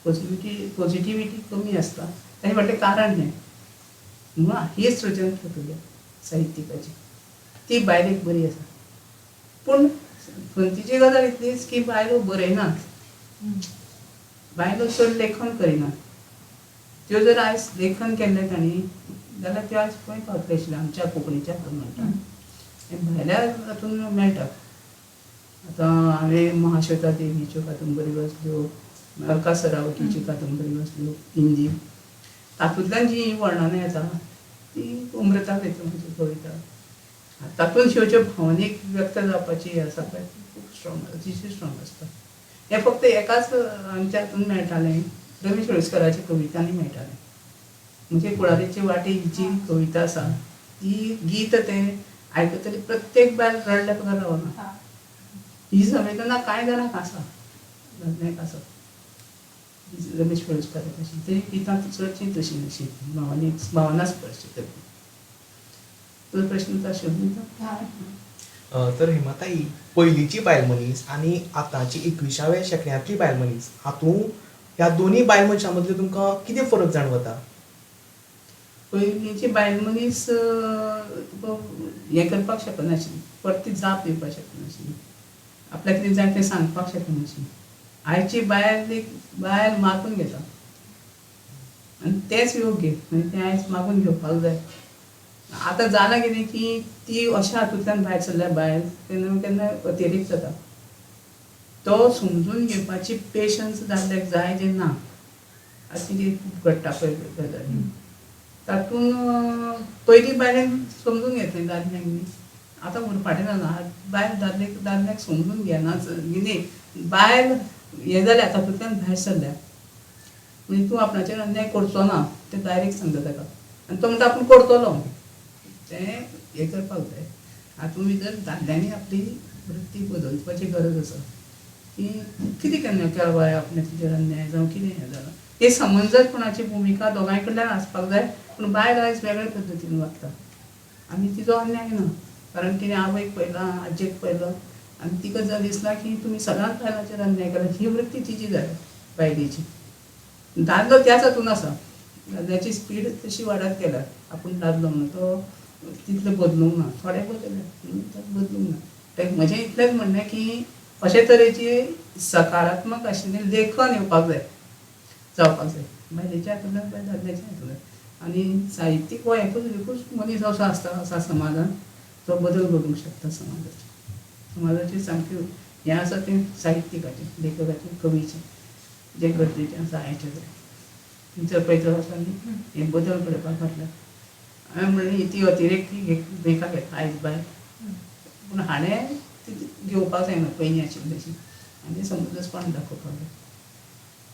B: पॉझिटिविटी कमी आसता. ताजें फाटलें कारण हें म्हणून ही सृजन प्रक्रिया साहित्यिकाची ती बायलेक बरी आसा. पूण खंतीची गजाल इतलीच की बायलो बरयनात, बायलो चड लेखन करिनात. त्यो जर आयज लेखन केल्लें तांणी जाल्यार त्यो आयज खंय पावतले आशिल्ले आमच्या कोंकणीच्या हातून म्हणटा, भायल्या हातून मेळटा. आतां हांवें महाश्वेता देवीच्यो कादंबरी वाचल्यो, अलका सरावतीची कादंबरी वाचल्यो हिंदी, तातूंतल्यान जी वर्णनां येता ती अमृता प्रितमाची कविता, तातूंत ह्यो ज्यो भावनीक व्यक्त जावपाची हें आसा पळय ती खूब स्ट्रॉंग, अतिशय स्ट्रॉंग आसता. हें फक्त एकाच आमच्या हातून मेळटालें, रमेश वेळुस्काराच्या कवितांनी मेळटालें. म्हणजे कुळारीची वाटी ही जी कविता आसा ती गीत तें आयकतली प्रत्येक बायल रडल्या बगर रावना. ही संवेदना कांय जाणांक आसा, दादल्यांक आसा. रमेश वेळुस्कार तशी ते गितां चडशीं तशीं अशीं भावनीक भावना स्पर्श करपी. तुजो प्रश्न आशिल्लो.
C: तर हेमाताई, पयलींची बायल मनीस आनी आतांची 21व्या शेंकड्यांतली बायल मनीस हातूंत ह्या दोनूय बायल मनशां मदलो तुमकां कितें फरक जाणवता?
B: पयलींची बायल मनीस तुका हें करपाक शकनाशिल्ली, परती जाप दिवपाक शकनाशिल्ली, आपल्याक कितें जाय तें सांगपाक शकनाशिल्ली. आयची बायल एक बायल मागून घेता आनी तेंच योग्य, म्हणजे तें आयज मागून घेवपाक जाय. आतां जालां कितें की ती अशा हातूंतल्यान भायर सरल्या बायल केन्ना केन्ना अतिरेक जाता, तो समजून घेवपाची पेशन्स दादल्याक जाय जें ना. आतां कितें खूब घडटा पळय गजाली, तातूंत पयलीं बायलेन समजून घेतलें दादल्यांक न्ही, आतां उरफाटें जालां. बायल दादल्याक समजून घेना न्ही, बायल हें जाल्या तातूंतल्यान भायर सरल्या, म्हणजे तूं आपणाचेर अन्याय करचो ना तें डायरेक्ट सांगता ताका, आनी तो म्हणटा आपूण करतलो, तें हें करपाक जाय. हातूंत भितर दादल्यांनी आपली वृत्ती बदलपाची गरज आसा की कितें केन्ना केला बाय आपणें तुजेर अन्याय जावं कितें हें जालां, हे समंजसपणाची भुमिका दोगांय कडल्यान आसपाक जाय. पूण बायल आयज वेगळे पद्दतीन वागता आनी तिजो अन्याय ना, कारण तिणें आवयक पळयलां, आजयेक पळयलां आनी तिका जर दिसलां की तुमी सदांच बायलांचेर अन्याय केला, ही वृत्ती तिजी जाल्या बायलेची. दादलो त्याच हातून आसा, दादल्याची स्पीड तशी वाडत गेल्या, आपूण दादलो म्हणून तो तितलो बदलूंक ना, थोडे बदलले पूण बदलूंक ना. तें म्हजें इतलेंच म्हणणें की अशे तरेची सकारात्मक आशिल्लें लेखन येवपाक जाय, जावपाक जाय बायलेच्या हातूंतल्यान, बायल दादल्याच्या हातूंतल्यान. आनी साहित्यीक हो एकूच एकूच मनीस असो आसता असा समाजान तो बदल घडोवंक शकता समाजाचेर. समाजाचेर सामकें हें आसा तें साहित्यिकाचें, लेखकाचें, कवीचें जें गरजेचें आसा आयच्या जाय जर पळयतलो आसा न्ही हें बदल घडपाक फाटल्यान हांवें म्हणलें ती अतिरेक भुमिका घेता आयज बायल, पूण हाणें ती घेवपाक जायना पयलीं आशिल्ली तशी, आनी समंजसपण दाखोवपाक जाय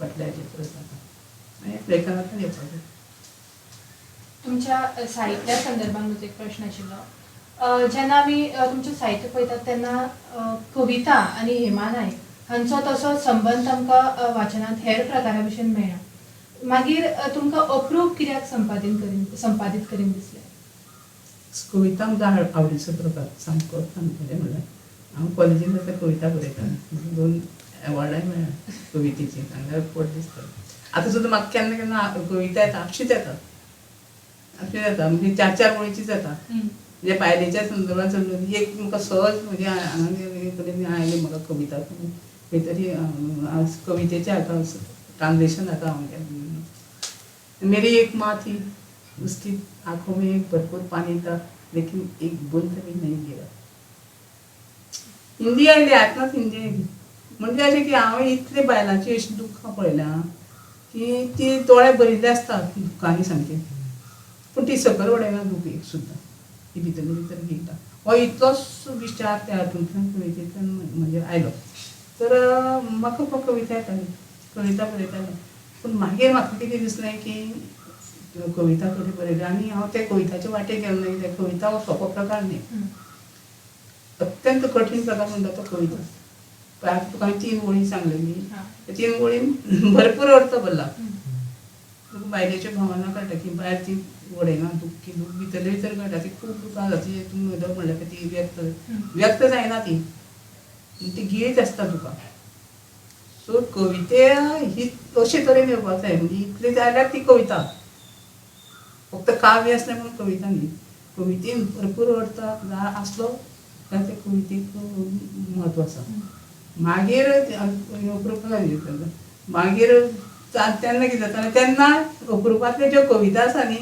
B: फाटल्या हाजे परस आतां आनी लेखनांतल्यान येवपाक जाय.
A: तुमच्या साहित्या संदर्भात म्हजो एक प्रश्न आशिल्लो, जेन्ना आमी तुमचें साहित्य पळयतात तेन्ना कविता आनी हेमा नायक हांचो तसो संबंद आमकां वाचनांत हेर प्रकारा भशेन मेळना, मागीर तुमकां अप्रूप कित्याक संपादीत करीन दिसलें?
B: कविता म्हजो आवडीचो प्रकार सामको सांगपाचें म्हणल्यार हांव कॉलेजींत आतां कविता बरयतालें, म्हाका 2 एवॉर्डाय मेळ्ळा कवितेची, सांगल्यार पोट दिसता. आतां सुद्दां म्हाका केन्ना केन्ना कविता येता, आपशींच येता, आपशींच येता, म्हणजे 4-4 वळीचीच येता. म्हणजे बायलेच्या संदर्भात समजून एक म्हाका सहज म्हणजे हांगा कडेन आयली म्हाका कविता खंय तरी कवितेच्या हाका ट्रान्सलेशन हाका हांव केलें. मेरी एक माँ थी, उसकी आंखों में एक भरपूर पानी था, लेकिन एक बूंद भी नहीं गिरा. हिंदी आयली, आतांच हिंदी आयली. म्हणजे अशें की हांवें इतले बायलांची अशीं दुख्खां पळयल्यां की ती दोळे भरिल्ले आसता दुकांनी सामके, पूण ती सकयल उडयना दूख एक सुद्दां, ती भितरले भितर गिळटा. हो इतलोच विचार त्या हातूंतल्यान कवितेंतल्यान म्हणजे आयलो. तर म्हाका खूब कविता येताली, कविता बरयतालें. पूण मागीर म्हाका कितें दिसलें की कविता थोडी बरयली आनी हांव त्या कविताचे वाटेक गेलें ना, कित्याक कविता हो सोंपो प्रकार न्ही, अत्यंत कठीण प्रकार म्हणटा तो कविता. पळय आतां तुका हांवें 3 ओळी सांगल्यो न्ही, त्या 3 ओळीन भरपूर अर्थ भरला. तुका बायलेच्यो भावना कळटा की बायल ती वडयना दूख, की दूख भितरले भितर कळटा, ती खूब दुखां जाता, ती तूं म्हणल्यार ती व्यक्त व्यक्त जायना, ती ती गिळीत आसता तुका. सो कविते ही अशे तरेन येवपाक जाय, म्हणजे इतली जाल्यार ती कविता, फक्त काव्य आसलें म्हणून कविता न्ही. कवितेन भरपूर अर्थ आसलो जाल्यार त्या कवितेक म्हत्व आसा. मागीर अप्रुप मागीर तेन्ना कितें जाता तेन्ना अप्रुपांतल्यो ज्यो कविता आसा न्ही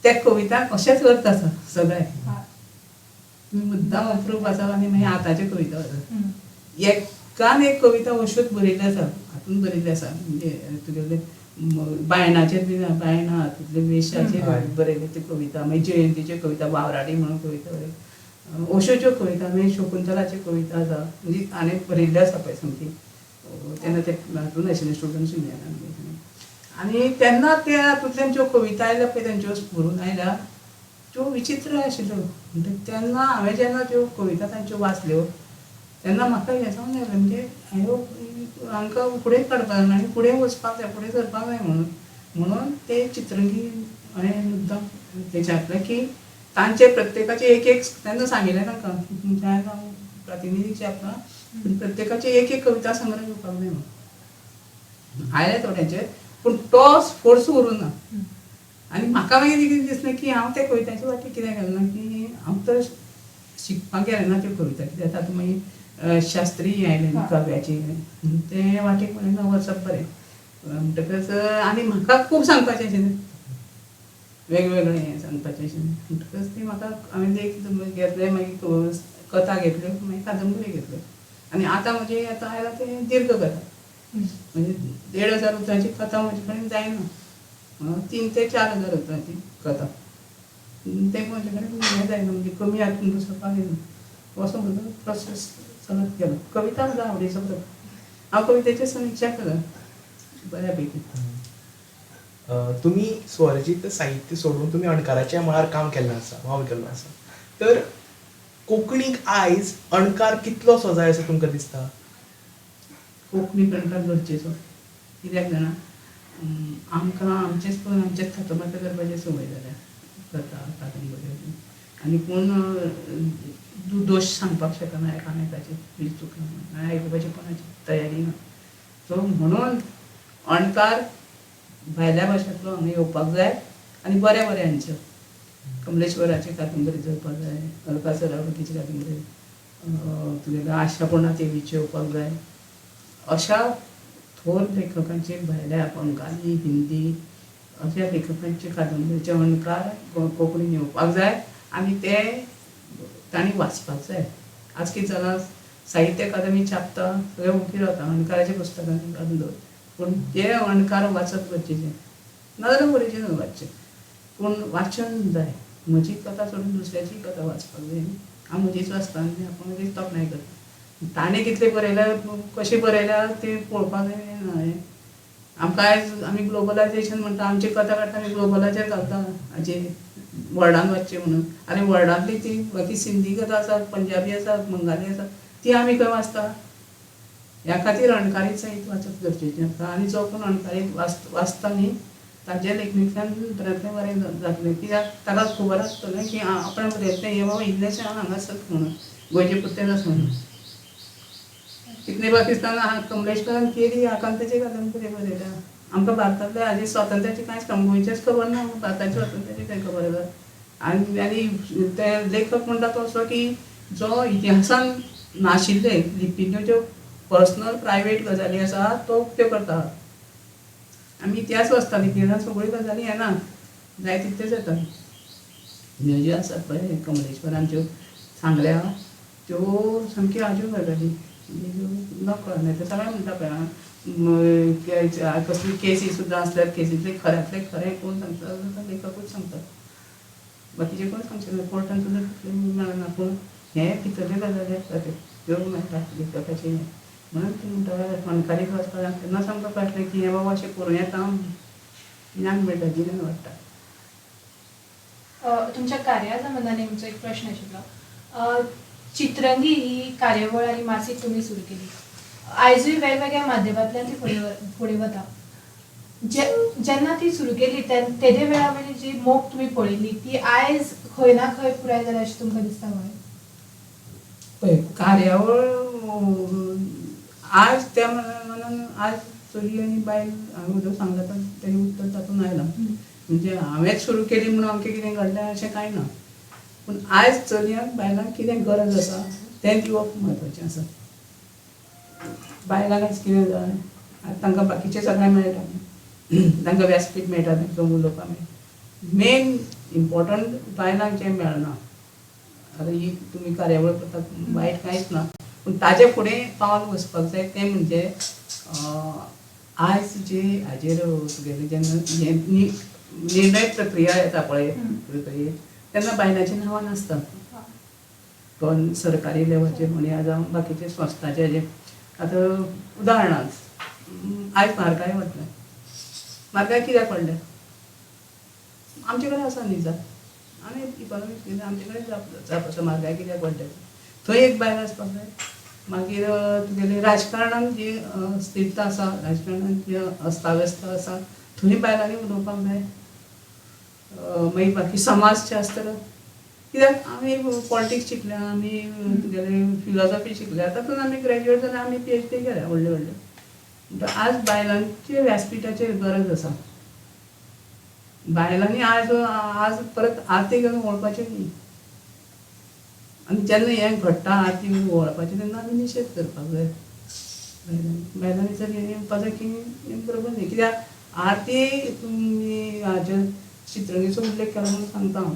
B: त्या कवितांक अशेंच अर्थ आसा सगळे. तुमी मुद्दाम अप्रूप आसा आनी मागीर आतांच्यो कविता आसा, एकान एक कविता अश्योच बरयल्ल्यो आसा, हातून बरयल्ल्यो आसा. म्हणजे तुगेले बायणाचेर बी, बायणां हातूंतले वेशाचेर बरयल्यो त्यो कविता, मागीर जयंतीच्यो कविता, वावराडी म्हणून कविता बरयली, अश्यो ज्यो कविता, मागीर शकुंतलाच्यो कविता आसा, म्हणजे हाणें बरयल्ल्यो आसा पळय सामकी. तेन्ना ते हातून आशिल्ले स्टुडंट्स युनियनान. आनी तेन्ना त्या हातूंतल्यान ज्यो कविता आयल्या पळय तांच्यो स्फुरून आयल्या त्यो विचित्र आशिल्ल्यो. म्हणटकीर तेन्ना हांवें जेन्ना त्यो कविता तांच्यो वाचल्यो तेन्ना म्हाका हें जावन आयलें, म्हणजे ह्यो हांकां फुडें काडपाक जाय आनी फुडें वचपाक जाय, फुडें सरपाक जाय म्हणून म्हणून ते चित्रंगी हांवें मुद्दाम तें छापलें की तांचे प्रत्येकाचे एक एक, तेन्ना सांगिल्लें तांकां की तुमच्या आयज हांव प्रतिनिधी छापलां, पूण प्रत्येकाचे एक एक कविता संग्रह घेवपाक जाय म्हणून. आयले थोड्यांचे, पूण तो फोर्स उरूंक ना. आनी म्हाका मागीर कितें दिसलें की हांव त्या कविताचे वाटेक कित्याक गेलें ना, की हांव तर शिकपाक गेलें ना त्यो कविता, कित्याक तातूंत मागीर शास्त्रीय आयलें न्ही काव्याची, तें वाटेक म्हणलें ना वचप बरें. म्हणटकच आनी म्हाका खूब सांगपाचें आशिल्लें, वेगवेगळें हें सांगपाचें आशिल्लें. म्हणटकच ती म्हाका हांवें लेख घेतले, मागीर कथा घेतल्यो, मागीर कादंबरी घेतल्यो. आनी आतां म्हजें आतां आयलां तें दीर्घ कथा, म्हणजे 1500 उतरांची कथा म्हजे कडेन जायना, 3 ते 4000 उतरांची कथा तें म्हजे कडेन हें जायना, म्हणजे कमी हातून बसोवपाक येना. असो म्हजो प्रोसेस चलत गेलो. कविता म्हजो आवडीचो प्रकार, हांव कवितेची समिक्षा केला बऱ्या पैकी.
C: तुमी स्वरजीत साहित्य सोडून तुमी अणकाराच्या मळार काम केल्लें आसा, वावर केल्लो आसा, तर कोंकणीक आयज अणकार कितलोसो जाय असो तुमकां दिसता?
B: कोंकणीक अणकार गरजेचो, कित्याक जाणा आमकां आमचेच पळोवन आमचेच थातोमातो करपाची संवय जाल्या, कथा कादंबरी, आनी कोण दोश सांगपाक शकना एकामेकाचे, तुजी चुकलां म्हणून आयकुपाची कोणाची तयारी ना. सो म्हणून अणकार भायल्या भाशांतलो हांगा येवपाक जाय आनी बऱ्या बऱ्यांच्यो, कमलेश्वराची कादंबरी येवपाक जाय, अलका सरावतीची कादंबरी, तुगेल्या आशापूर्णा देवीची येवपाक जाय. अशा थोर लेखकांचे भायल्या बंगाली, हिंदी अशा लेखकांचे कादंबरीचे अणकार कोंकणीन येवपाक जाय आनी ते तांणी वाचपाक जाय. आज कितें जालां, साहित्य अकादमी छापता, सगळें ओगी रावता, अणकाराच्या पुस्तकांनी घालून दवर, पूण ते अणकार वाचप गरजेचें, नाजाल्यार ओरिजिनल वाचचें, पूण वाचन जाय. म्हजी कथा सोडून दुसऱ्याची कथा वाचपाक जाय न्ही, हांव म्हजीच वाचता आनी आपूण म्हजीच तोखणाय करता. ताणें कितलें बरयल्या, कशें बरयल्या तें पळोवपाक जाय न्हय. आमकां आयज आमी ग्लोबलायजेशन म्हणटा, आमची कथा काडटा आमी ग्लोबलाचेर घालता, हाचेर वर्डान वाचचें म्हणून. आनी वर्डांतली ती बाकी सिंधी कथा आसा, पंजाबी आसा, बंगाली आसा, ती आमी खंय वाचता? ह्या खातीर अणकारीत साहित्य वाचप गरजेचें आसता. आनी जो कोण अणकारीत वाचता न्ही ताजे लेखणींतल्यान बऱ्यांतलें बरें जातलें, कित्याक ताका खबर आसतलें की आपणें बरयलें हें बाबा इल्लेंशें हांगासर म्हणून गोंयचें पुरतेंच आसा म्हणून. कितले पाकिस्तान कमलेश्वरान केली आकांताची कादंबरी बरयल्या. आमकां भारतांतल्या हाजी स्वातंत्र्याची कांयच गोंयचेंच खबर ना, भारताच्या स्वातंत्र्याची कांय खबर आसा. आनी आनी ते लेखक म्हणटा तो असो की जो इतिहासान नाशिल्ले लिपिल्ल्यो ज्यो पर्सनल प्रायवेट गजाली आसा तो त्यो करता. आमी इतिहास वाचता, इतिहासान सगळ्यो गजाली येना, जाय तितल्योच येता. ह्यो ज्यो आसात पळय कमलेश्वरान ज्यो सांगल्या त्यो सामक्यो आज्यो गजाली, म्हणजे ज्यो नकळ. न्ही तर सगळें म्हणटा पळय कसली केसी सुद्दां आसल्यार केसींतले खऱ्यांतले खरें कोण सांगता जाल्यार लेखकूच सांगता, बाकीचे कोण सांगचे ना. कोर्टान सुद्दां तितलें मेळना, पूण हे भितरले गजाली आसता त्यो मेळटा लेखकाचें. हें म्हणून ती म्हणटा अणकारीक वाचपाक तेन्नाच आमकां कळटलें की हें बाबा अशें करूं येता, ज्ञान मेळटा, गिन्यान वाडटा.
A: तुमच्या कार्या संबंदान आमचो एक प्रश्न आशिल्लो. चित्रंगी ही कार्यावळ आनी मासीक तुमी सुरू केली, आयजूय वेगवेगळ्या माध्यमांतल्यान ती फुडें वता. जेन्ना ती सुरू केली तेदे वेळा वयली जी मोख तुमी पळयली ती आयज खंय ना खंय पुराय जाल्या अशें तुमकां दिसता व्हय?
B: पळय, कार्यावळ आज त्या मनान आज चली आनी बायल हांवें उदक सांगलां तेजें उत्तर तातूंत आयलां. म्हणजे हांवेंच सुरू केली म्हणून अमकें कितें घडलें अशें कांय ना, पूण आयज चलयांक बायलांक कितें गरज आसा तें दिवप म्हत्वाचें आसा. बायलांक आयज कितें जाय, आतां तांकां बाकीचें सगळें मेळटा, तांकां व्यासपीठ मेळटा, तांकां उलोवपाक मेळटा. मेन इम्पॉर्टंट बायलांक जें मेळना, आतां ही तुमी कार्यावळ करतात वायट कांयच ना, पूण ताजे फुडें पावल वचपाक जाय. तें म्हणजे आयज जे हाजेर तुगेलें जेन्ना हें निर्णय प्रक्रिया येता पळय तेन्ना बायलांचीं नांवां नासता, कोण सरकारी लेवलाचेर म्हणया जावं बाकीचे संस्थांचे हाजेर. आतां उदाहरणांत आयज म्हारगाय वाडल्या, म्हारगाय कित्याक वाडल्या? आमचे कडेन आसा न्ही जाप, आमी इकॉनॉमिक्स घेवन आमचे कडेन जाप आसा म्हारगाय कित्याक वाडल्या. थंय एक बायल आसपाक जाय. मागीर तुगेलें राजकारणान जी स्थिरता आसा, राजकारणान जी अस्ताव्यस्ता आसा थंय बायलांनी उलोवपाक जाय. मागीर बाकी समाजशास्त्र, कित्याक आमी पॉलिटिक्स शिकल्या, आमी तुगेलें फिलॉसॉफी शिकल्या, तातूंत आमी ग्रॅज्युएट जाल्या, आमी PhD केल्या व्हडले व्हडले. म्हणटा आज बायलांचे व्यासपिठाचेर गरज आसा. बायलांनी आज आज परत आरती घेवन वळपाचें न्ही, आनी जेन्ना हें घडटा आरती घेवन वळपाचें तेन्ना आमी निशेध करपाक जाय. बायलांनी जर हें येवपा जाय की हें बरोबर न्ही, कित्याक आरती तुमी हाजेर चित्रंगीचो उल्लेख केला म्हणून सांगता हांव.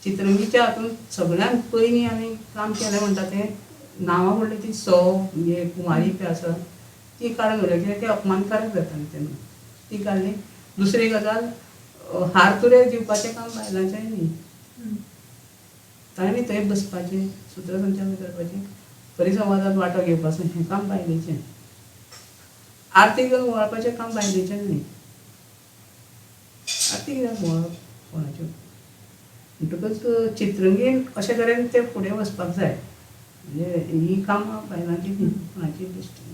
B: चित्रंगीच्या हातूंत सगळ्यांत पयलीं आमी काम केलें म्हणटा तें नांवां व्हडली ती सौ म्हणजे कुमारी पळय आसा ती काडून उडयली, कित्याक ती अपमानकारक जाताली तेन्ना ती काडली. दुसरी गजाल, हार तुरे दिवपाचें काम बायलांचें न्ही, तांणी थंय बसपाचें, सुत्रसंचालन करपाचें, परिसंवादांत वांटो घेवपाचें हें काम बायलेचें. आरती घेवन वळपाचें काम बायलेचें न्ही, आरती कित्याक वळप कोणाच्यो. म्हणटकच चित्रंगीन अशे तरेन ते फुडें वचपाक जाय. म्हणजे ही कामां बायलांची न्ही, कोणाची दिश्टी.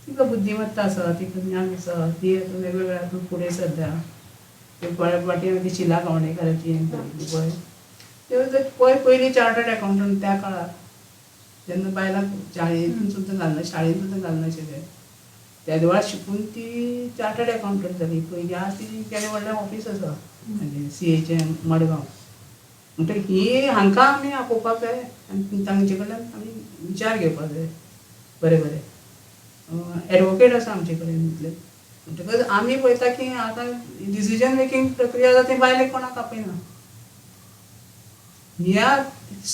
B: तिका बुद्धिमत्ता आसा, तिका ज्ञान आसा, ती आतां वेगवेगळ्या हातूंत फुडें सरल्या. ते फाटीं ती शिला गावणेकाराची हें पळय, ते पयली चार्टर्ड अकाउंटंट त्या काळार जेन्ना बायलांक शाळेंत सुद्दां घालना, शाळेंत सुद्दां घालनाशिल्लें, त्या वेळार शिकून ती चार्टर्ड अकाउंटंट जाली पयली. आज तिची केदें व्हडलें ऑफीस आसा म्हणजे CAचें मडगांव. म्हणटकीर ही हांकां आमी आपोवपाक जाय आनी तांचे कडल्यान आमी विचार घेवपाक जाय. बरें बरें एडवोकेट आसा आमचे कडेन इतले. म्हणटकच आमी पळयता की आतां डिसिजन मेकींग प्रक्रिया जाता ती बायलेक कोणाक आपयना, ह्या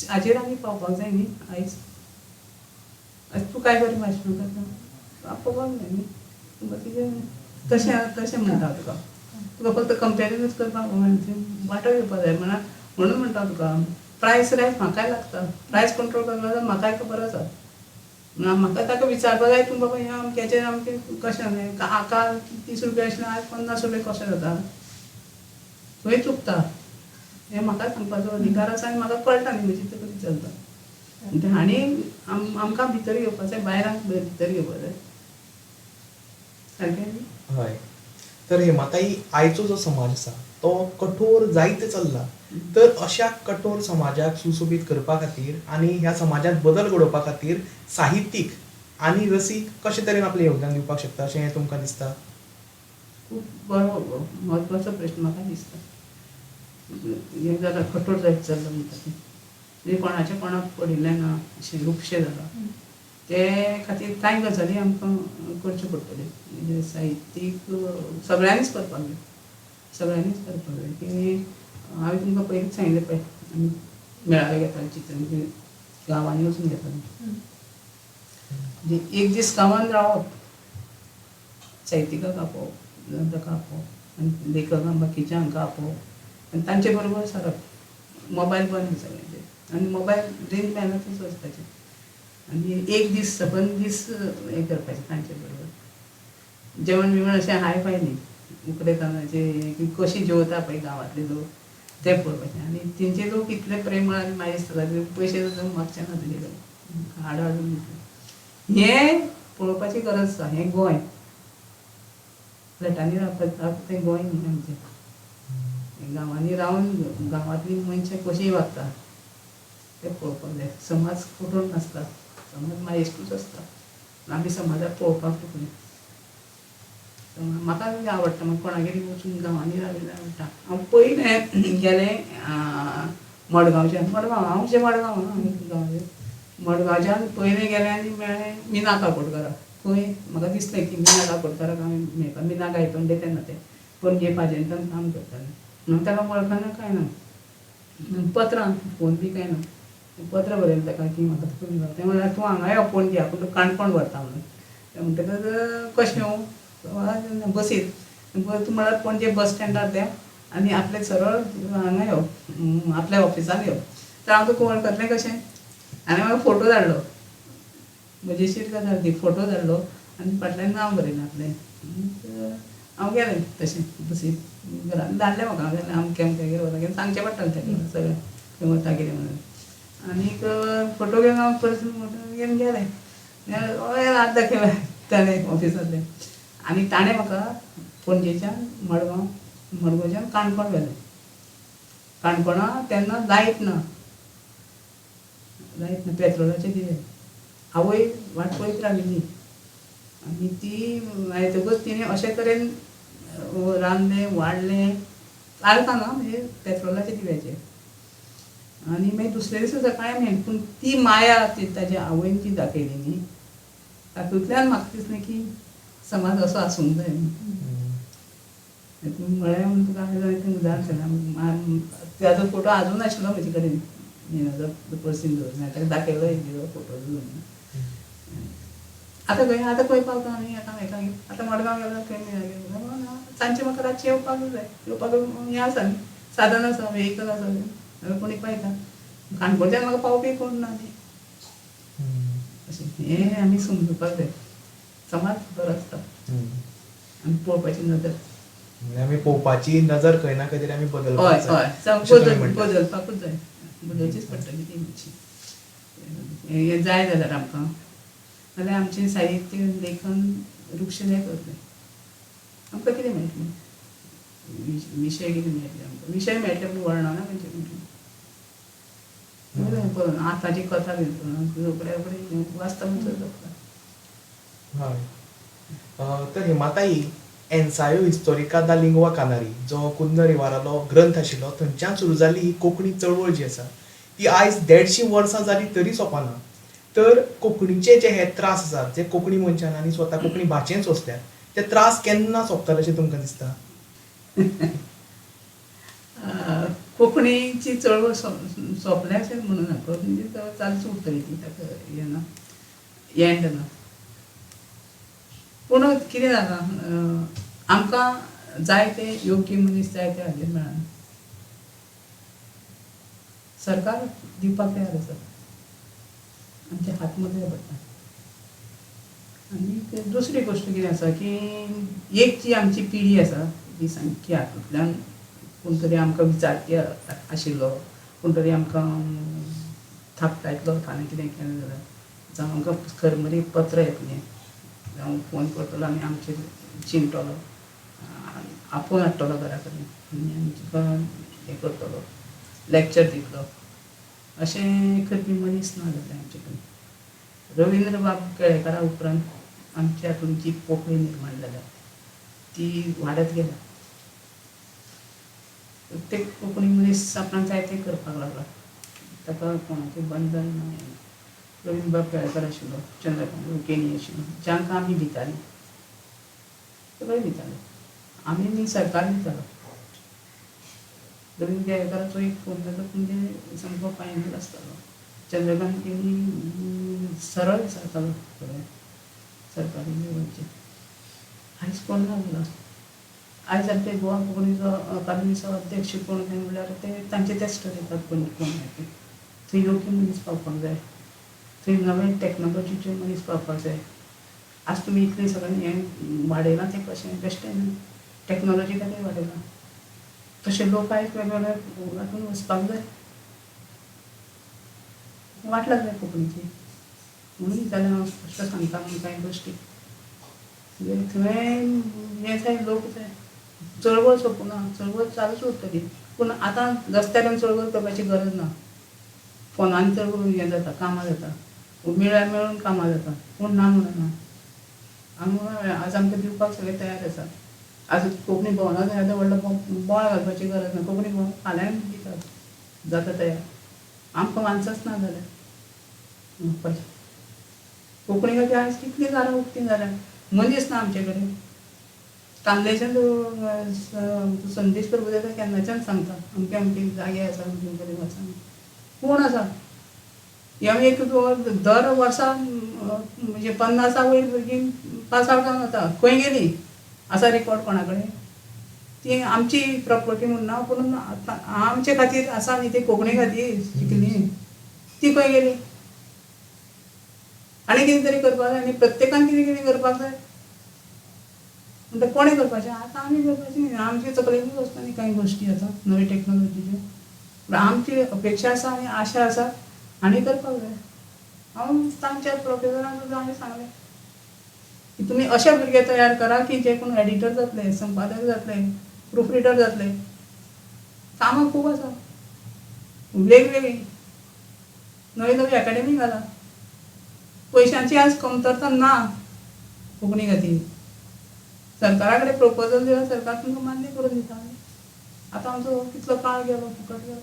B: हाजेर आमी पावपाक जाय न्ही. आयज आयज तूं काय बरें भाशण करता, आपोवपाक जाय न्ही. बाकीचें तशें तशें म्हणटा तुका, तुका फक्त कंपेरिजनूच करपाक वांटो घेवपाक जाय म्हणून म्हणटा तुका. प्रायस रायस म्हाकाय लागता, प्रायस कंट्रोल करपाक जाय, म्हाकाय खबर आसा. म्हाका ताका विचारपाक जाय तूं बाबा हें अमक्याचें अमकें कशें जालें, काल 30 रुपया आशिल्लें आयज 50 रुपया कशें जाता, थंय चुकता. हें म्हाका सांगपाचो अधिकार आसा आनी म्हाका कळटा न्ही म्हजी तकली चलता. म्हणटा हांणी आमकां भितर घेवपाक जाय, बायलांक भितर घेवपाक जाय सारकें न्ही.
C: हय, तर हेमाताई, आयचो जो समाज आसा तो कठोर जायत चल्ला, तर अशा कठोर समाजाक सुशोभीत करपा खातीर आनी ह्या समाजांत बदल घडोवपा खातीर साहित्यीक आनी रसीक कशे तरेन आपलें योगदान दिवपाक शकता अशें तुमकां दिसता?
B: खूब बरो म्हत्वाचो प्रश्न म्हाका दिसता. हें जालां कठोर जायत चल्लां म्हणटा तें, म्हणजे कोणाचें कोणाक पडिल्लें ना अशें रुपशें जालां. ते खातीर कांय गजाली आमकां करच्यो पडटल्यो. म्हणजे साहित्यीक सगळ्यांनीच करपाक जाय, सगळ्यांनीच करपाक जाय. की हांवें तुमकां पयलींच सांगिल्लें पळय, आमी मेळावे घेताले चित्रंगी गांवांनी वचून घेताले. म्हणजे एक दीस गांवांत रावप, साहित्यिकाक आपोवप, ताका आपोवप आनी लेखकांक बाकीच्या हांकां आपोवप आनी तांचे बरोबर सारप. मोबायल बंद सगळ्यांचे आनी मोबायल रेंज मेळनातच वचपाचें आनी एक दीस सबंद दीस हें करपाचें तांचे बरोबर. जेवण बिवण अशें हाय फाय न्ही, उकडे तांदळाचें की कशी जेवता पळय गांवांतले लोक तें पळोवपाचें. आनी तेंचे लोक इतले प्रेमळ आनी मायेस्त आसता, पयशे सुद्दां मागचे ना तुजे कडेन, हाड हाडून दितले. हें पळोवपाची गरज आसा. हें गोंय, फ्लॅटांनी रावपाक तें गोंय न्ही आमचें. गांवांनी रावन गांवांतली मनशां कशीं वागता तें पळोवपाक जाय. समाज कठोर नासता, समाज मायेस्तूच आसता. आमी समाजाक पळोवपाक चुकले. म्हाका आवडटा, म्हाका कोणागेर वचून गांवांनी राविल्लें आवडटा. हांव पयलें गेलें मडगांवच्यान, मडगांव हांव अशें मडगांव गांवाचें, मडगांवच्यान पयलें गेलें आनी मेळ्ळें मिना काकोडकाराक. खंय म्हाका दिसलें की मिना काकोडकाराक हांवें मेळपा, मिना गायतोंडे तेन्ना तें पणजे पाजेंतान काम करतालें. हांव ताका वळखना कांय ना, पत्रां फोन बी कांय ना, पत्र बरयलें ताका की म्हाका तुका मेळपा. तें म्हणल्यार तूं हांगा यो पणजे, आपूण तुका काणकोण व्हरता म्हणून. तें म्हणटकच कशें येवं बसीर, तूं म्हळ्यार पणजे बस स्टँडार देंव आनी आपलें सरळ हांगा यो, आपल्या ऑफिसान यो. तर हांव तुका वळखतलें कशें? आनी म्हाका फोटो धाडलो, मजेशीर गजाल ती. फोटो धाडलो आनी फाटल्यान नांव बरयलें आपलें. हांव गेलें तशें बसीर, घरान धाडलें म्हाका. हांव गेलें अमकें अमक्यागेर वता, कितें सांगचें पडटालें ताका सगळें खंय वता कितें म्हणून. आनीक फोटो घेवन हांव परत घेवन गेलें, हात दाखयलो ताणें ऑफिसांतलें. आनी ताणें म्हाका पणजेच्यान मडगांव, मडगांवच्यान काणकोण व्हेलें. काणकोणा तेन्ना लायट ना, लायट ना, पेट्रोलाचे दिवे. आवय वाट पळयत राविल्ली आनी ती येतकच तिणें अशे तरेन रांदलें वाडलें, काळखां ना म्हणजे पेट्रोलाचे दिव्याचेर. आनी मागीर दुसरे दिसा सकाळीं मेळ्ळी. पूण ती माया ती ताज्या आवयन जी दाखयली न्ही, तातूंतल्यान म्हाका दिसलें की समाज असो आसूंक जाय. तुमी म्हळें म्हणून तुका हांवें तें उदाहरण सांगलें. ताजो फोटो आजून आशिल्लो म्हजे कडेन, मिनाचो पर्सीन दवरला, ताका दाखयलो एक दीस फोटो. आतां खंय, आतां खंय पावता आमी एकामेकांक. आतां मडगांव गेल्यार खंय मेळ्ळें, सांजचें म्हाका रातचें येवपाक जाय, येवपाक हें आसा न्ही, साधन आसा, व्हेकल आसा, कोणी पळयता. काणकोणच्यान म्हाका पावपी कोण ना न्ही. अशें हें आमी समजुपाक जाय. समाज बरो आसता आनी पळोवपाची नदर,
C: आमी पळोवपाची नजर खंय ना खंय तरी आमी बदलपाक
B: जाय. हय, बदलपाकूच जाय, बदलचीच पडटली ती मातशी. हें जाय जाल्यार आमकां, जाल्यार आमचें साहित्य लेखन वृक्षलेख करतलें. आमकां कितें मेळटलें, विशय कितें मेळटले आमकां? विशय मेळटले पूण वर्णनां खंयचें मेळटलें? बरें, आतांची कथा रोखड्या रोखडे वाचता म्हणसर जाता.
C: हय. तर हेमाताई, एन्सायो हिस्टोरिका दा लिंगवा कानारी जो कुंदर रिवारालो ग्रंथ आशिल्लो थंयच्यान सुरू जाल्ली ही कोंकणी चळवळ जी आसा ती आयज 150 वर्सां जाली तरी सोंपना. तर कोंकणीचे जे हे त्रास आसात, जे कोंकणी मनशान आनी स्वता कोंकणी भाशेन सोंसल्यात, ते त्रास केन्ना सोंपतले अशें तुमकां दिसता?
B: कोंकणीची चळवळ सोंपल्या अशें म्हणूना, कोंकणीची चळवळ चालूच उरतली ती, ताका हें ना, एंड ना. पूण कितें जालां, आमकां जाय ते योग्य मनीस जाय ते हाजेर मेळना. सरकार दिवपाक तयार आसा, आमच्या हात मुद्रे पडटा. आनी दुसरी गोश्ट कितें आसा की एक जी आमची पिढी आसा ती सामकी हातूंतल्यान कोण तरी आमकां विचारपी आशिल्लो, कोण तरी आमकां थापटायतलो फाल्यां कितें केलें जाल्यार, जावं आमकां करमरी पत्र येतलें, जावं फोन करतलो आनी आमचेर चिंततलो, आपोवन हाडटलो घरा कडेन आनी आमकां हें करतलो, लॅक्चर दितलो, अशें करपी मनीस ना जालें आमचे कडेन. रवींद्रबाब केळेकारा उपरांत आमच्या हातूंत जी पोकळी निर्माण जाल्या ती वाडत गेल्या. प्रत्येक कोंकणी मनीस आपणाक जाय तें करपाक लागला, ताका कोणाचें बंधन ना. रवींद्रबाब केळेकार आशिल्लो, चंद्रकांत केणी आशिल्लो, जांकां आमी भितालीं, सगळे भिताले आमी न्ही, सरकार भितालो. रवींद्र केळेकाराचो एक फोन जाता म्हणजे सामको फायनल आसतालो. चंद्रकांत केणी सरळ विचारतालो सगळें सरकारी लेवलाचेर. आयज कोण ना जाला. आयज आमचे गोवा कोंकणीचो अकादमीचो अध्यक्ष कोण काय म्हणल्यार ते तांचे तेच ठरयतात कोण कोण ते. थंय योग्य मनीस पावपाक जाय, थंय नवे टॅक्नोलॉजीचे मनीस पावपाक जाय. आज तुमी इतलें सगळें हें वाडयलां तें कशें बेश्टें न्हू, टॅक्नोलॉजी खातीर वाडयलां. तशें लोक आयज वेगवेगळ्या हातून वचपाक जाय, वाट लागल्या कोंकणीची. म्हणून जाल्यार हांव स्पश्ट सांगता म्हणून कांय गोश्टी म्हणजे थंय हें जाय, लोक जाय. चळवळ सोंपूना, चळवळ चालूच उरतली. पूण आतां रस्त्यार येवन चळवळ करपाची गरज ना. फोनान चळवळ हें जाता, कामां जाता, मेळ्ळ्यार मेळून कामां जाता, पूण ना म्हणना. आमी आज आमकां दिवपाक सगळें तयार आसा. आज कोंकणी भवनाक येदो व्हडलो बोवाळ घालपाची गरज ना. कोंकणी भवन फाल्यांय दितात, जाता तयार. आमकां वांचच ना जाल्यार म्हणपाचें. कोंकणी खातीर आयज कितलीं दारां उक्तीं जाल्यात, मनीस ना आमचे कडेन. तांदलेच्यान संदेश प्रभुदेसाय केन्नाच्यान सांगता अमके अमके जागे आसा अमके कडेन वचान. कोण आसा हें एक दर वर्सा म्हणजे 50 वयर भुरगीं पास आवट जावन वता. खंय गेली आसा रिकॉर्ड कोणा कडेन? ती आमची प्रॉपर्टी म्हूण ना, पूण आतां आमचे खातीर आसा न्ही ती, कोंकणी खातीर शिकली ती खंय गेली? आनी कितें तरी करपाक जाय आनी प्रत्येकान कितें कितें करपाक जाय. म्हणटा कोणें करपाचें? आतां आमी करपाचें न्ही, आमचे तकलेनूच वचना न्ही कांय गोश्टी आतां नवे टॅक्नोलॉजीच्यो. पूण आमची अपेक्षा आसा आनी आशा आसा आनी करपाक जाय. हांव तांच्या प्रोफेसरांक सुद्दां हांवें सांगलें की तुमी अशे भुरगे तयार करा की जे कोण एडिटर जातले, संपादक जातले, प्रूफ रिडर जातले. कामां खूब आसा, वेगवेगळीं नवी नवी एकाडेमी घाला. पयशांची आज कमतरता ना कोंकणी खातीर. सरकारा कडेन प्रपोजल दिल्यार सरकार तुमकां मान्य करून दिता. आतां आमचो कितलो काळ गेलो, फुकट गेलो,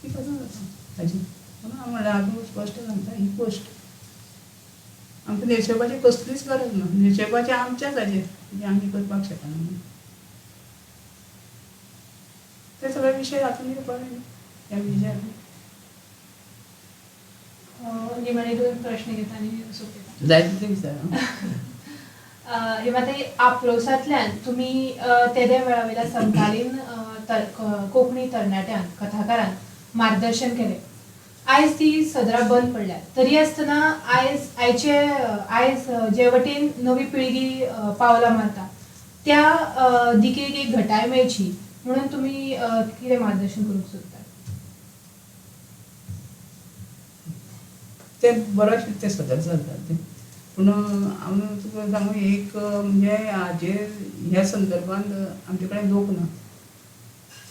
B: ती कसो जाता ताजी. म्हणून हांव म्हणल्यार हांव स्पश्ट सांगता, ही गोश्ट आमकां निरशेवपाची कसलीच गरज ना. निरशेवपाचें आमच्याच हाजेर, म्हणजे आमी करपाक शकना म्हणून. ते सगळे विशय हातून येवपाक जाय ह्या विशयान.
A: निमाणे 2 प्रश्न घेता आनी सोंपयता.
B: जाय तितले विचार.
A: हेमाताई, आपरोसांतल्यान तुमी तेद्या वेळा वयल्या समकालीन कोंकणी तरणाट्यांक, कथाकारांक मार्गदर्शन केलें. आयज ती सदरां बंद पडल्या, तरी आसतना आयज आयचे आयज जे वटेन नवी पिळगी पावलां मारता त्या दिकेक एक घटाय मेळची म्हणून तुमी कितें मार्गदर्शन करूंक सोदतात?
B: ते बरें ते सदर चलतात ते. पूण हांव तुका सांगू एक म्हणजे हाजेर ह्या संदर्भान आमचे कडेन लोक ना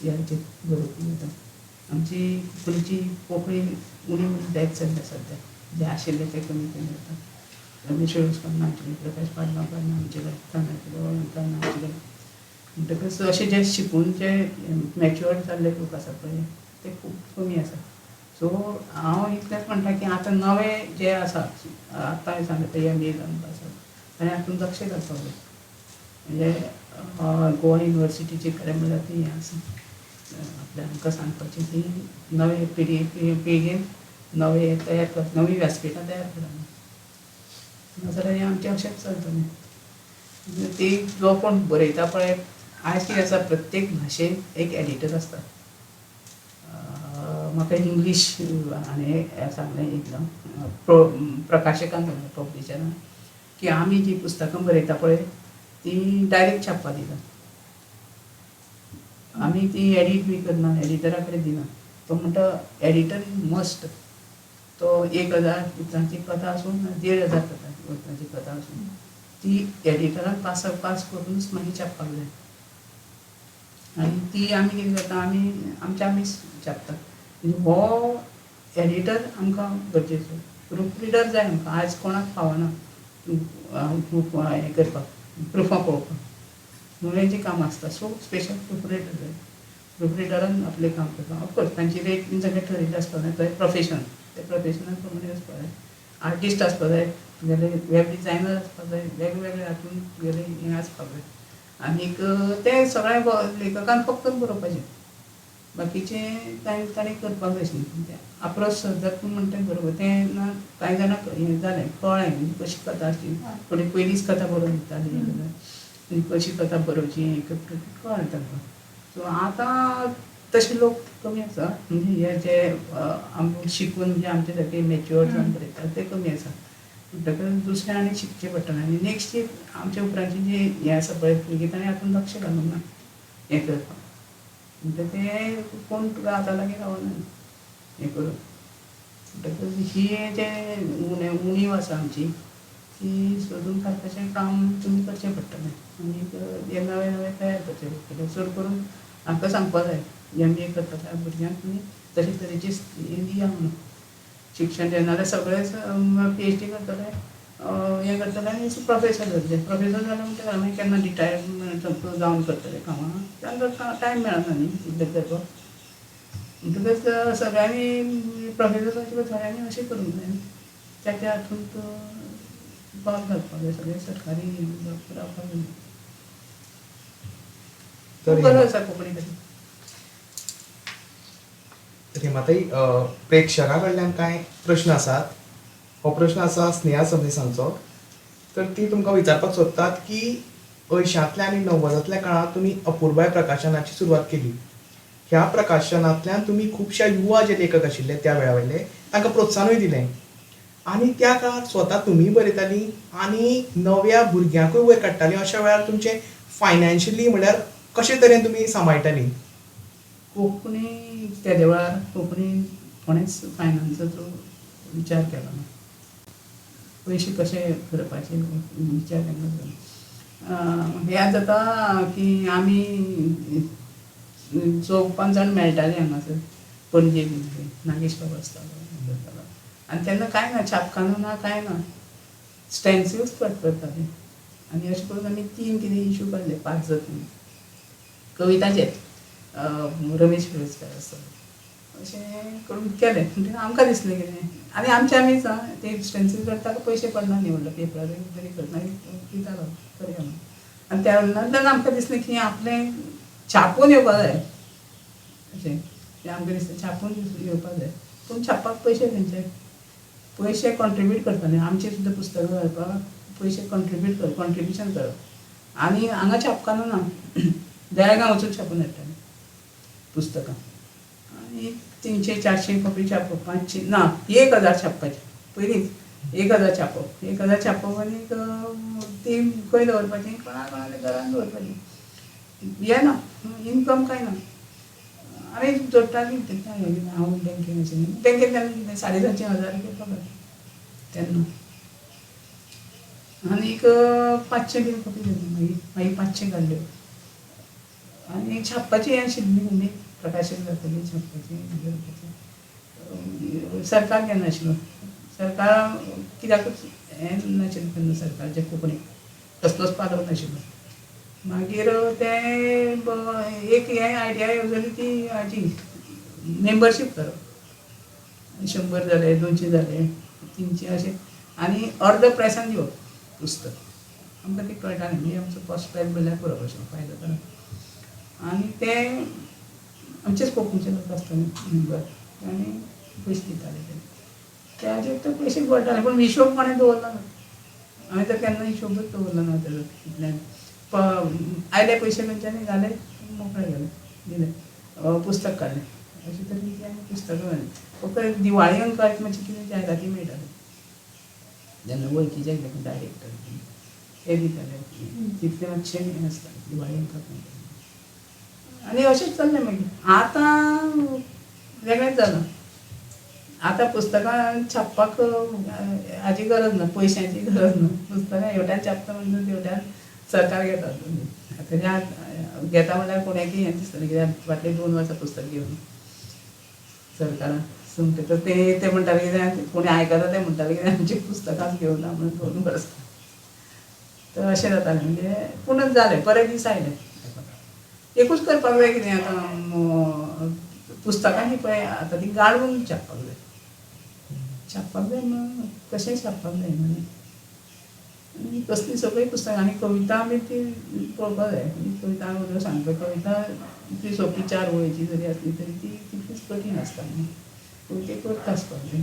B: ह्याचेर बरोवपी. आतां आमची कोंकणीची कोंकणी उणी उणी जायत चल्ल्या सद्या, जे आशिल्ले ते कमी कमी जाता. रमेश वेळुस्कार ना आमचे कडेन, प्रकाश पाडगांवकार ना आमचे कडेन, तानाजी वळवणकार ना आमचे कडेन. म्हणटकच अशे जे शिकून जे मॅच्युअर्ड जाल्ले लोक आसा पळय ते खूब कमी आसा. सो हांव इतलेंच म्हणटा की आतां नवे जे आसा, आतां हांवें सांगलें ते एम ए जावन आसा, ताणें हातूंत लक्ष घालपाक जाय. म्हणजे गोवा युनिवर्सिटीची खरें म्हणल्यार ती हें आसा आपल्या आमकां सांगपाचें की नवे पिळगेन नवे तयार कर, नवी व्यासपिठां तयार करा, नाजाल्यार हें आमचें अशेंच चलतलें. ती जो कोण बरयता पळय, आयज कितें आसा प्रत्येक भाशेन एक एडिटर आसता. म्हाका इंग्लीश हाणें सांगलें एकदम प्रकाशकान सांगलें, पब्लिशरान, की आमी जीं पुस्तकां बरयता पळय ती डायरेक्ट छापपा दिता, आमी ती एडीट बी करना, एडिटरा कडेन दिना. तो म्हणटा एडिटर is must. तो 1000 उतरांची कथा आसूं ना 1500 कथा उतरांची कथा आसूं, ती एडिटरान पास करूनच मागीर छापपाक जाय. आनी ती आमी कितें करता, आमी आमच्या आमी छापता. हो एडिटर आमकां गरजेचो, प्रूफ रिडर जाय आमकां. आयज कोणाक पावना हें करपाक, प्रुफां पळोवपाक, म्हणून कामां आसता. सो स्पेशल प्रूफ रिडर जाय. प्रूफ रिडरान आपलें काम करता. ऑफकोर्स तांची रेट बीन सगळें ठरिल्लें आसपाक जाय, थंय प्रोफेशन, ते प्रोफेशनल प्रमाणे वचपाक जाय. आर्टिस्ट आसपाक जाय, तुगेले वेब डिजायनर आसपाक जाय, वेगवेगळे हातून तुगेलें हें आसपाक जाय. आनीक तें सगळें लेखकान फक्त बरोवपाचें. बाकीचें ताणें करपाक जाय आशिल्लें. आपरोस सर्जक म्हणटा बरोबर तें ना, कांय जाणांक हें जालें, कळ्ळें म्हणजे कशी कथा आसची, थोडी पयलींच कथा बरोवन दिताली, म्हणजे कशी कथा बरोवची हें कळ्ळें तांकां. सो आतां तशे लोक कमी आसा, म्हणजे हे जे आमी शिकून म्हणजे आमचे सारके मॅच्युअर जावन बरयतात ते कमी आसा. म्हणटकच दुसऱ्या आनी शिकचें पडटलें. आनी नेक्स्ट आमच्या उपरांतचे जे हें आसा पळय भुरगीं, ताणें आतां लक्ष घालूंक ना हें करपाक. म्हणटा तें कोण तुका हाता लागीं रावना हें करून. म्हणटकच ही जे उणीव आसा आमची ती सोदून काडपाचें काम तुमी करचें पडटलें आनीक हे नवे नवे तयार करचें पडटलें. चड करून हांकां सांगपाक जाय एम ए करता त्या भुरग्यांक तुमी तशे तरेची हें दिया म्हणून शिक्षण दिना जाल्यार सगळेच पीएचडी करतले, हें करतले आनी प्रोफेसर जातले. प्रोफेसर जाले म्हणटकच मागीर केन्ना रिटायर्ड जावन करतले कामां, तांकां टायम मेळना न्ही इतलें करपाक. म्हणटकच सगळ्यांनी प्रोफेसर जावचे थोड्यांनी अशें करूंक जाय न्ही, त्या त्या हातूंत पावल घालपाक जाय, सगळे सरकारी जॉब रावपाक जाय.
C: तर
B: बरो आसा कोंकणी खातीर.
C: तर हेमाताई, प्रेक्षकां कडल्यान कांय प्रश्न आसात. हो प्रश्न आसा स्नेहा सबनीसांचो. तर ती तुमकां विचारपाक सोदतात की अंयशांतल्या आनी 90तांतल्या काळांत तुमी अपुरबाय प्रकाशनाची सुरवात केली. ह्या प्रकाशनांतल्यान तुमी खुबश्या युवा जे लेखक आशिल्ले त्या वेळा वयले तांकां प्रोत्साहनूय दिलें आनी त्या काळार स्वता तुमीय बरयताली आनी नव्या भुरग्यांकूय वयर काडटाली. अशा वेळार तुमचें फायनान्शियली म्हणल्यार कशे तरेन तुमी सांबाळटाली?
B: कोंकणी तेदे वेळार कोंकणी कोणेच फायनान्साचो विचार केलो ना, पयशे कशे करपाचे विचार केन्ना जालो. याद जाता की आमी चौग पांच जाण मेळटाले हांगासर पणजे बीन, नागेश बाब आसतालो, जातालो. आनी तेन्ना कांय ना, छापखानो ना, कांय ना, स्टेन्सिल्स कट करताले. आनी अशें करून आमी 3 कितें इशू काडले, 5 जातीन कविताचे, रमेश वेळुस्कार आसतालो, अशें करून केलें. म्हणटकीर आमकां दिसलें कितें, आनी आमचे आमीच ते स्टेन्सील करता पयशे पडना न्ही म्हणल्यार पेपरार तरी करता, दितालो करया म्हणून. आनी त्या तेन्ना आमकां दिसलें की आपलें छापून येवपा जाय, अशें तें आमकां दिसलें छापून येवपा जाय. पूण छापपाक पयशे खंयचे, पयशे कॉन्ट्रिब्यूट करताले आमचे सुद्दां पुस्तकां घालपाक पयशे कॉन्ट्रिब्यूट कर, कॉन्ट्रिब्युशन करप. आनी हांगा छापखानो ना, बेळगांव वचून छापून हाडटाले पुस्तकां. आनी 300-400 कॉपी छापप, 500 ना 1000 छापपाचें पयलींच, 1000 छापप, 1000 छापप आनी ती खंय दवरपाची, कोणा कोणाल्या घरान दवरपाची, हें ना इनकम कांय ना. आमी जोडटालीं तेन्ना, हांव बँकेन आशिल्लें, बँकेन तेन्ना कितें 7,500 रुपया पगार तेन्ना, आनीक 500 बीन कॉपी जाली, मागीर मागीर 500 काडल्यो. आनी छापपाची हें आशिल्ली न्ही उमेद, प्रकाशन जातली छापपाची करपाचें. सरकार घेनाशिल्लो, सरकार कित्याकूच हें नाशिल्लें तेन्ना, सरकारचें कोंकणी कसलोच पालव नाशिल्लो. मागीर तें एक हें आयडिया येवजली ती हाजी मेंबरशीप करप, 100 जाले, 200 जाले, 300 अशें, आनी अर्द प्रायसान दिवप पुस्तक. आमकां तें कळटालें, म्हणजे आमचो कॉस्ट प्रायस म्हणल्यार पुरो अशें फायदो जाता. आनी तें आमचेच कोंकणीचे लोक आसताले मेंबर, आनी पयशे दिताले ते, त्याचेर ते पयशे पडटाले. पूण हिशोब कोणें दवरलो ना, हांवें तर केन्ना हिशोबूच दवरलो ना तेजो. इतल्यान आयले पयशे खंयच्यानी घाले, मोकळे गेले, दिले, पुस्तक काडलें. अशें तरेन ती आमी पुस्तकां घालीं. फक्त दिवाळी अंकाक मातशें कितें जायराती मेळटाल्यो जेन्ना वळखीचे डायरेक्टर ते दिताले, तितलें मातशें हें आसता दिवाळी अंकाक मेळटालें. आनी अशेंच चल्लें मागीर. आतां वेगळेंच जालां, आतां पुस्तकां छापपाक हाजी गरज ना, पयशांची गरज ना. पुस्तकां हेवट्यान छापता म्हणून तेवट्यान सरकार घेता. आतां घेता म्हणल्यार कोणाकय हें दिसतलें कित्याक फाटलीं 2 वर्सां पुस्तक घेवन सरकारान म्हणटकच ते म्हणटाले कितें, कोणी आयकता ते म्हणटाले कितें आमचीं पुस्तकांच घेवना म्हणून 2 वर्सां. तर अशें जातालें म्हणजे. पूण जालें, बरे दीस आयले. एकूच करपाक जाय कितें आतां पुस्तकां ही पळय आतां ती गाळून छापपाक जाय, छापपाक जाय म्हणून कशेंय छापपाक जाय न्ही. तसलीं सगळीं पुस्तकां आनी कविता बी ती पळोवपा जाय. कविता हांव सांगता, कविता इतली सोंपी 4 वळीची जरी आसली तरी ती तितलीच कठीण आसता न्ही. कविते करता आसपाक जाय.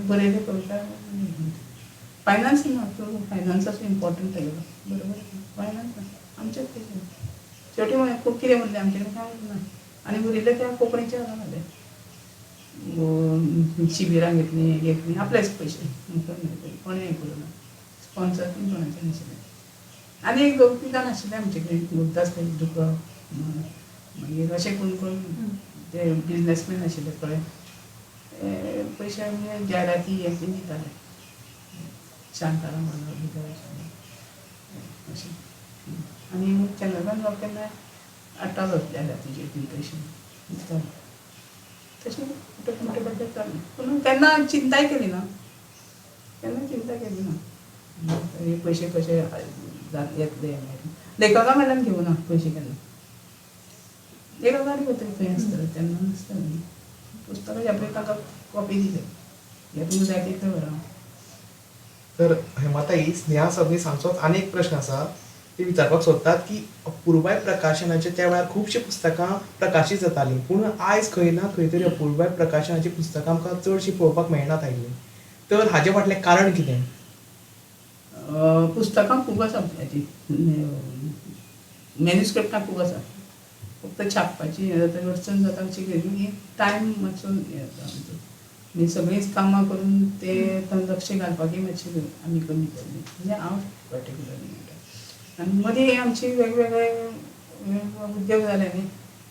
B: बरयल्यो कविता फायनान्स ना, तो फायनान्साचो इम्पॉर्टंट तेगेलो बरोबर. फायनान्स ना आमचेच पयशे शेवटी खूब कितें उरलें आमचें कांय उरना आनी उरिल्लें तें कोंकणीचें हांगा घालें, शिबिरां घेतलीं घेतलीं आपलेच पयशे, कोणें हें करूं ना, स्पॉन्सर बीन कोणाचें नाशिल्लें. आनी एक 2 3 जाण आशिल्ले आमचे कडेन, गुरुदास दुका मागीर अशें कोण कोण ते बिजनसमॅन आशिल्ले पळय, पयशे म्हणजे जायराती हें बीन दिताले, शांताराम भितर आशिल्ले अशें. आनी चंद्रकांत बाब केन्ना हाडटालो जायरातीचे बीन पयशे दितालो. तशें मोटे मोटे बड्डे चालू, पूण तेन्ना चिंताय केली ना, केन्ना चिंता केली ना हे पयशे कशे येतले. लेखका कडल्यान घेवना पयशे केन्ना, लेखकांनी वतरी खंय आसतले तेन्ना नासतलें न्ही. पुस्तकां आपले तांकां कॉपी दिले, हे तुमकां जाय तितले बरोवं.
C: तर हेमाताई, स्नेहा सबनीस हांचोच आनी एक प्रश्न आसा, ते विचारपाक सोदतात की अपुरबाय प्रकाशनाच्या त्या वेळार खुबशीं पुस्तकां प्रकाशीत जातालीं, पूण आयज खंय ना खंय तरी अपुरबाय प्रकाशनाचीं पुस्तकां आमकां चडशीं पळोवपाक मेळनात आयिल्लीं, तर हाजे फाटलें कारण कितें?
B: पुस्तकां खूब आसा हाची, मॅन्युस्क्रिप्टां खूब आसा, फक्त छापपाची हें जाता, अडचण जाता अशी की टायम मातसो हें जाता आमचो, म्हणजे सगळींच कामां करून ते लक्ष घालपाकय मातशें आमी कमी जाली, म्हणजे हांव पर्टिक्युलरली म्हणटा. आनी मदीं आमची वेगवेगळे उद्योग जाले न्ही,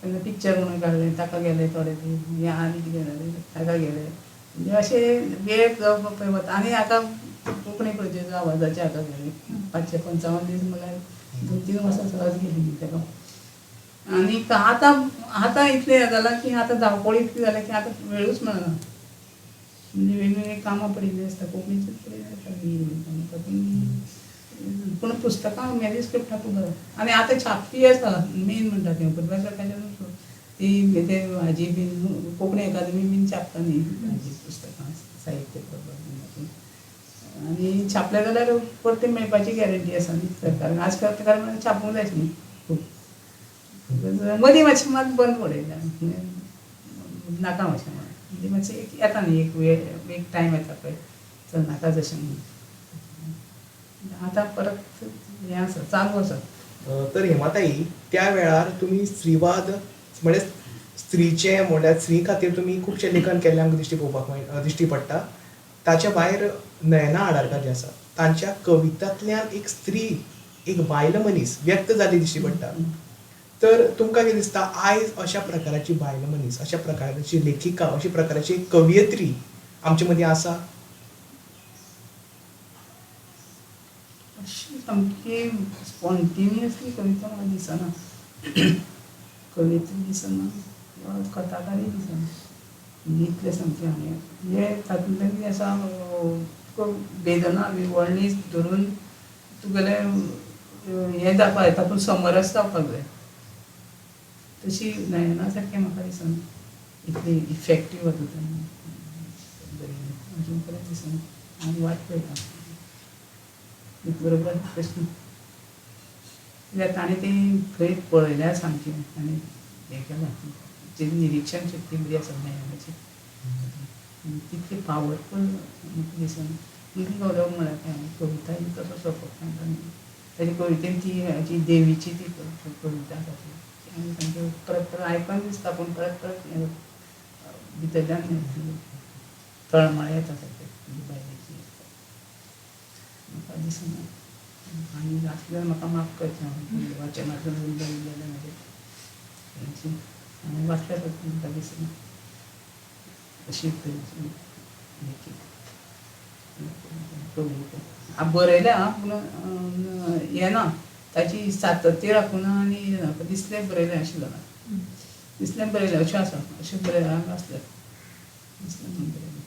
B: तेन्ना पिक्चर म्हणून काडलें ताका गेले थोडे दीस, आनी कितें जालें ताका गेले, म्हणजे अशें वेळ जावपाक पळय वता. आनी हाका कोंकणी प्रजेचो आवाजाचे हाका गेले 555 दीस म्हणल्यार 2-3 वर्सां सहज गेली ताका. आनी आतां आतां इतलें हें जालां की आतां धांवपळ इतली जाल्या की आतां वेळूच मेळना, म्हणजे वेगवेगळीं कामां पडिल्लीं आसता, कोंकणीचीच पडिल्लीं आसता तातूंत. पूण पुस्तकां मॅन्युस्क्रिप्टां खूब आसा आनी आतां छापपी आसा मेन म्हणटा तें अपुरबाय प्रकाशन ती ते हाजी बीन कोंकणी अकादमी बीन छापता न्ही हाजी पुस्तकां साहित्य बीन, आनी छापलें जाल्यार परतें मेळपाची गॅरंटी आसा न्ही सरकारान. आज काल छापूंक जाय न्ही खूब, मदीं मातशें मात बंद पडयलें नाका मातशें म्हणून, म्हणजे मातशें एक येता न्ही एक वेळ एक टायम येता पळय चल नाका जशें म्हणून, आतां परत हें आसा चालू आसा.
C: तर हेमाताई, त्या वेळार तुमी स्त्रीवाद म्हळ्यार स्त्रीचें म्हणल्यार स्त्री खातीर तुमी खुबशें लेखन केल्लें आमकां दिश्टी पळोवपाक दिश्टी पडटा. ताच्या भायर नयना आडारकार जे आसा तांच्या कवितांतल्यान एक स्त्री, एक बायल मनीस व्यक्त जाल्ली दिश्टी पडटा. तर तुमकां कितें दिसता आयज अशा प्रकाराची बायल मनीस, अशा प्रकाराची लेखिका, अशा प्रकाराची कवयित्री आमचे मदीं आसा?
B: अशी सामकी स्पॉन्टेनियसली कविता म्हाका दिसना, कवित्री दिसना वा कथाकारी दिसना, म्हणजे इतलें सामकें हांवें म्हणजे तातूंतल्यान कितें आसा वेदना विवळणी धरून तुगेलें हें जावपाक जाय, तातूंत समरस जावपाक जाय. तशी नयना सारकें म्हाका दिसना इतली इफेक्टीव हातूंतल्यान अजून पर्यंत दिसना. हांव वाट पळयतां बरोबर प्रश्न, कित्याक ताणें ती थंय पळयल्या सामकें आनी हें केलां, तेजी निरिक्षण शक्ती बरी आसा नयनाची, तितली पावरफूल म्हाका दिसना. म्हणून गौरव म्हळ्यार हांवें कविता ही तसो सोंपो तांकां ताजी कवितेन ती हाजी देवीची ती कविता आसा ती आनी सामकें परत परत आयकून दिसता, पूण परत परत भितरल्यान तळमळे येता सारके बायलेची, म्हाका दिसना. आनी आसल्यार म्हाका माफ करचें, हांव वाचनांतल्यान उरलें जाल्यार म्हजें हांवें वाचल्यार म्हाका दिसना अशी तरेची लेखीक कविता बरयल्या, पूण येना ताची सातत्य राखूना आनी येना दिसलें बरयलें अशें जालां, दिसलें बरयलें अशें आसा, अशें बरयलां आसलें दिसलें म्हणून बरयलें,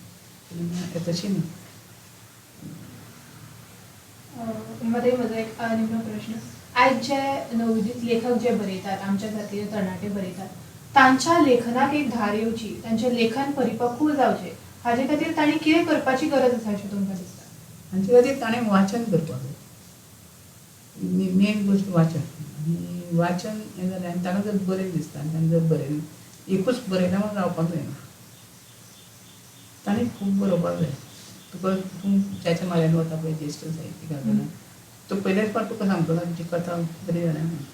B: पूण तशी न्ही.
A: हेमाताई, म्हजो एक निमणो प्रश्न, आयज जे नवोदीत लेखक जे बरयतात, आमच्या जातीचे तरणाटे बरयतात, तांच्या लेखनाक एक धार येवची, तांचें लेखन परिपक्व जावचें, हाजे खातीर तांणी कितें करपाची गरज आसा अशें तुमकां दिसता?
B: तांचे खातीर ताणें वाचन करपाक जाय. मेन गोश्ट वाचन. आनी वाचन हें जालें आनी ताका जर बरें दिसता आनी ताणें जर बरयलें, एकूच बरयलें म्हणून रावपाक जायना, ताणें खूब बरोवपाक जाय. तुका तूं ज्याच्या म्हऱ्यान वता पळय ज्येश्ठ साहित्यिका जाल्यार तो पयलेच फावट तुका सांगतलो तुजी कथा बरी जाल्या म्हणून.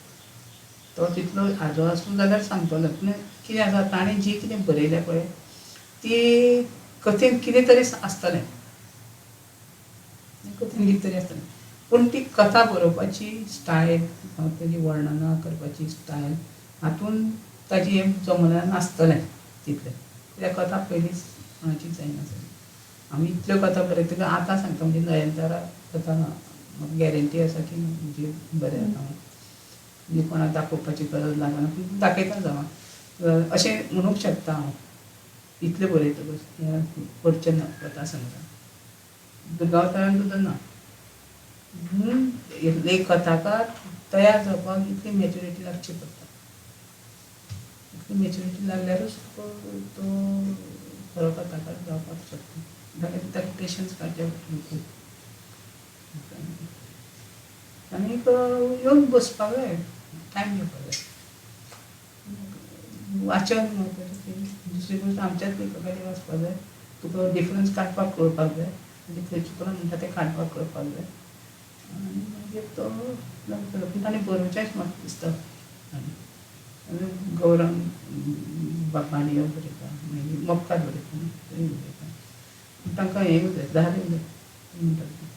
B: तो तितलो आजो आसूं जाल्यार सांगतलो. पूण कितें आसा, ताणें जी कितें बरयल्या पळय ती कथेन कितें तरी आसतलें, कथेन कितें तरी आसतलें, पूण ती कथा बरोवपाची स्टायल, ताजी वर्णनां करपाची स्टायल हातून ताजी हें जमना नासतलें तितलें. कित्याक कथा पयलींच कोणाचीच जायना जाली. आमी इतल्यो कथा बरयतकच आतां सांगता म्हणजे नयनतारा कथा म्हाका गॅरंटी आसा की म्हणजे बरें जाता म्हणून, म्हणजे कोणाक दाखोवपाची गरज लागना, पूण दाखयता जावं अशें म्हणूंक शकता हांव इतलें बरयतकच ह्या पडचें ना कथा सांगता. दुर्गावतारान सुद्दां ना. म्हणून एक कथाकार तयार जावपाक इतली मॅच्युरिटी लागची पडटा. इतली मॅच्युरिटी लागल्यारूच तो खरो कथाकार जावपाक शकता. ताका पेशन्स काडचे पडटले खूब. आनीक येवन बसपाक जाय, टायम घेवपाक जाय. वाचन म्हत्वाचें. दुसरी गोश्ट आमच्याच लेखकाचें वाचपाक जाय. तुका डिफरन्स काडपाक कळपाक जाय, म्हणजे खंय चुकलां म्हणटा तें काडपाक कळपाक जाय. आनी मागीर तो पूण ताणें बरोवचेंच म्हाका दिसता. आनी गौरांग बाबाणयो बरयता, मागीर मोपकार बरयता, थंय बरयता, पूण तांकां हें जाय, धार्य जाय म्हणटा तें.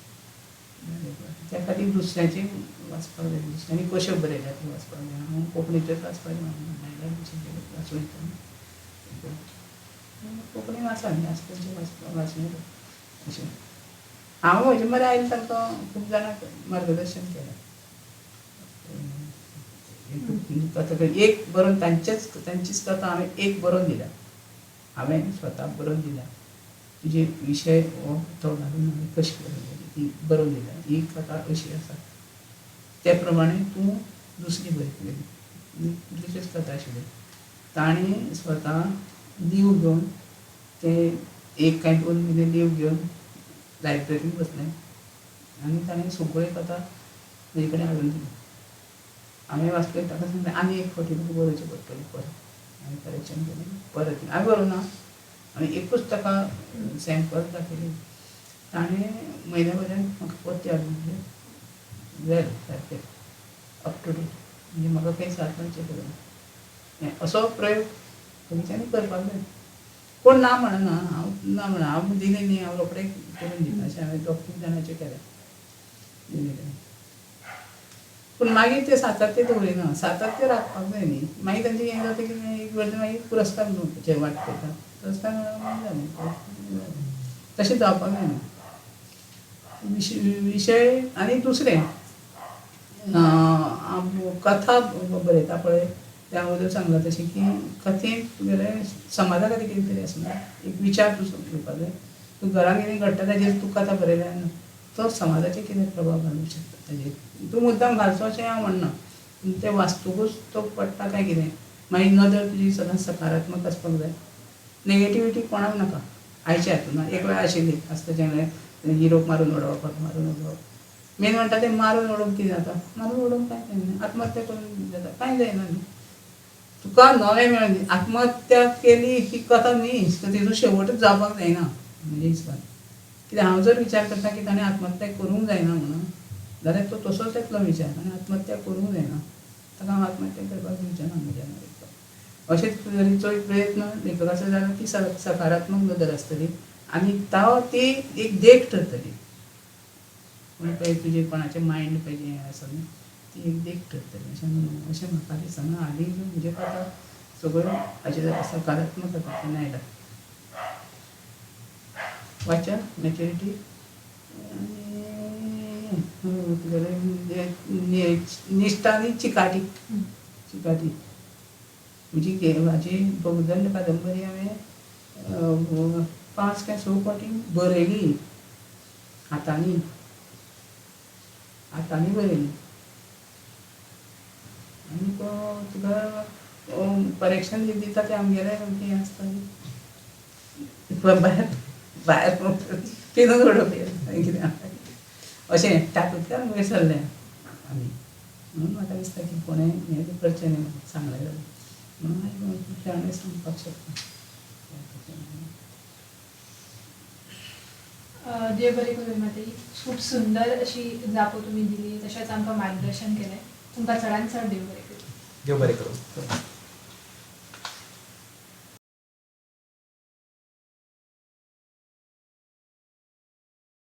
B: त्या खातीर दुसऱ्यांचें वाचपाक जाय, दुसऱ्यांनी कश्यो बरयल्या तें वाचपाक जाय. हांव कोंकणीचेच वाचपाक जाय, भायल्या भाशेचें वाचूं येता. कोंकणी वाचा न्ही, आजकालचें वाचपाक वाचूं येता अशें. हांव म्हजे मरे आयले तांकां खूब जाणांक मार्गदर्शन केलें. कथा एक बरोवन तांचीच कथा हांवें एक बरोवन दिल्या, हांवें स्वता बरोवन दिल्या. तुजे विशय हो तो घालून हांवें कशी बरोवन दिली ती बरोवन दिल्या. ही कथा अशी आसा ते प्रमाणे तूं दुसरी बरयतली. कितल्योश्योच कथा आशिल्ल्यो. ताणें स्वता लीव घेवन ते एक काय 2 म्हयने लीव घेवन लायब्ररीन बसलें आनी ताणें सगळ्यो कथा म्हजे कडेन हाडून दिल्यो. हांवें वाचलें, ताका सांगलें आनी एक फावटी तुका बरोवचें पडटलें परत. हांवें करेक्शन केलें परत. हांवें बरोवना, हांवें एकूच ताका सॅम्पल दाखयलें. ताणें म्हयन्या भरान म्हाका परती हाडून दिलें वेल सारकें अप टू डेट, म्हणजे म्हाका कांय सारकें गरज. असो प्रयोग खंयच्यानी करपाक जाय. कोण ना म्हणना, हांव ना म्हणना, हांव दिलें न्ही, हांव रोखडें करून दिता. अशें हांवें 2-3 जाणांचें केलें दिलें. पूण मागीर ते सातत्य दवरिना, सातत्य राखपाक जाय न्ही. मागीर तांचें हें जाता की एक वेळ मागीर पुरस्कार मेळपाचे वाट पळयता, पुरस्कार मेळ्ळो जालें, तशें जावपाक जायना. विशय आनी दुसरें कथा बरयता पळय त्या वयल्यान सांगलां तशें की कथेंत तुगेलें समाजा खातीर कितें तरी आसना, एक विचार तूं घेवपाक जाय. तूं घरान कितें घडटा ताजेर तूं कथा बरयल्या ना, तो समाजाचेर कितें प्रभाव घालूंक शकता ताजेर. तूं मुद्दाम घालचो अशें हांव म्हणना, पूण तें वास्तुकूच तो पडटा काय कितें. मागीर नदर तुजी सदांच सकारात्मक आसपाक जाय. नेगेटिविटी कोणाक नाका. आयच्या हातून एक वेळ आशिल्ली आसता जें हिरोक मारून उडोवप, मारून उडोवप. मेन म्हणटा तें मारून उडोवप कितें जाता, मारून उडोवप कांय जायना, आत्महत्या करून जाता कांय जायना न्ही. तुका नवें मेळ्ळें, आत्महत्या केली ही कथा न्ही, तिजो शेवटच जावपाक जायना म्हज्या हिसपान. कित्याक हांव जर विचार करता की ताणें आत्महत्या करूंक जायना म्हणून, जाल्यार तो तसोच येतलो विचार, आनी आत्महत्या करूंक जायना ताका हांव आत्महत्या करपाक दिवचें ना म्हज्या नदरेंतलो. अशे तरेचो एक प्रयत्न लेखकाचो जाल्यार ती सकारात्मक नदर आसतली आनी ती एक देख ठरतली. पूण पळय तुजें कोणाचें मायंड पळय जें आसा न्ही, ती एक देख ठरतली अशें अशें म्हाका दिसना. हालीं म्हज्यो कथा सगळ्यो हाचे सकारात्मक कथा आयला. वाचन, मॅच्युरिटी आनी निश्ठा आनी चिकाटी. चिकाटी म्हजी म्हाजी बहुदंड कादंबरी हांवें 5 काय 6 फावटी बरयली, हातांनी हातांनी बरयली. आनी तुका करेक्शन दिता तें आमगेलें सामकें हें आसता भायर भायर पिनून उडोवपी कितें. अशें तातूंतल्यान वयर सरले आमी. म्हणून म्हाका दिसता की कोणें हें करचें न्ही म्हणून सांगलें जाल्यार म्हणून हांवें जाणें सांगपाक शकता.
A: देव बरें करूं हेमाताई, खूब सुंदर अशी जापो तुमी दिली, तशेंच आमकां मार्गदर्शन केलें. तुमकां चडान चड देव बरें करूं.
C: देव बरें करूं.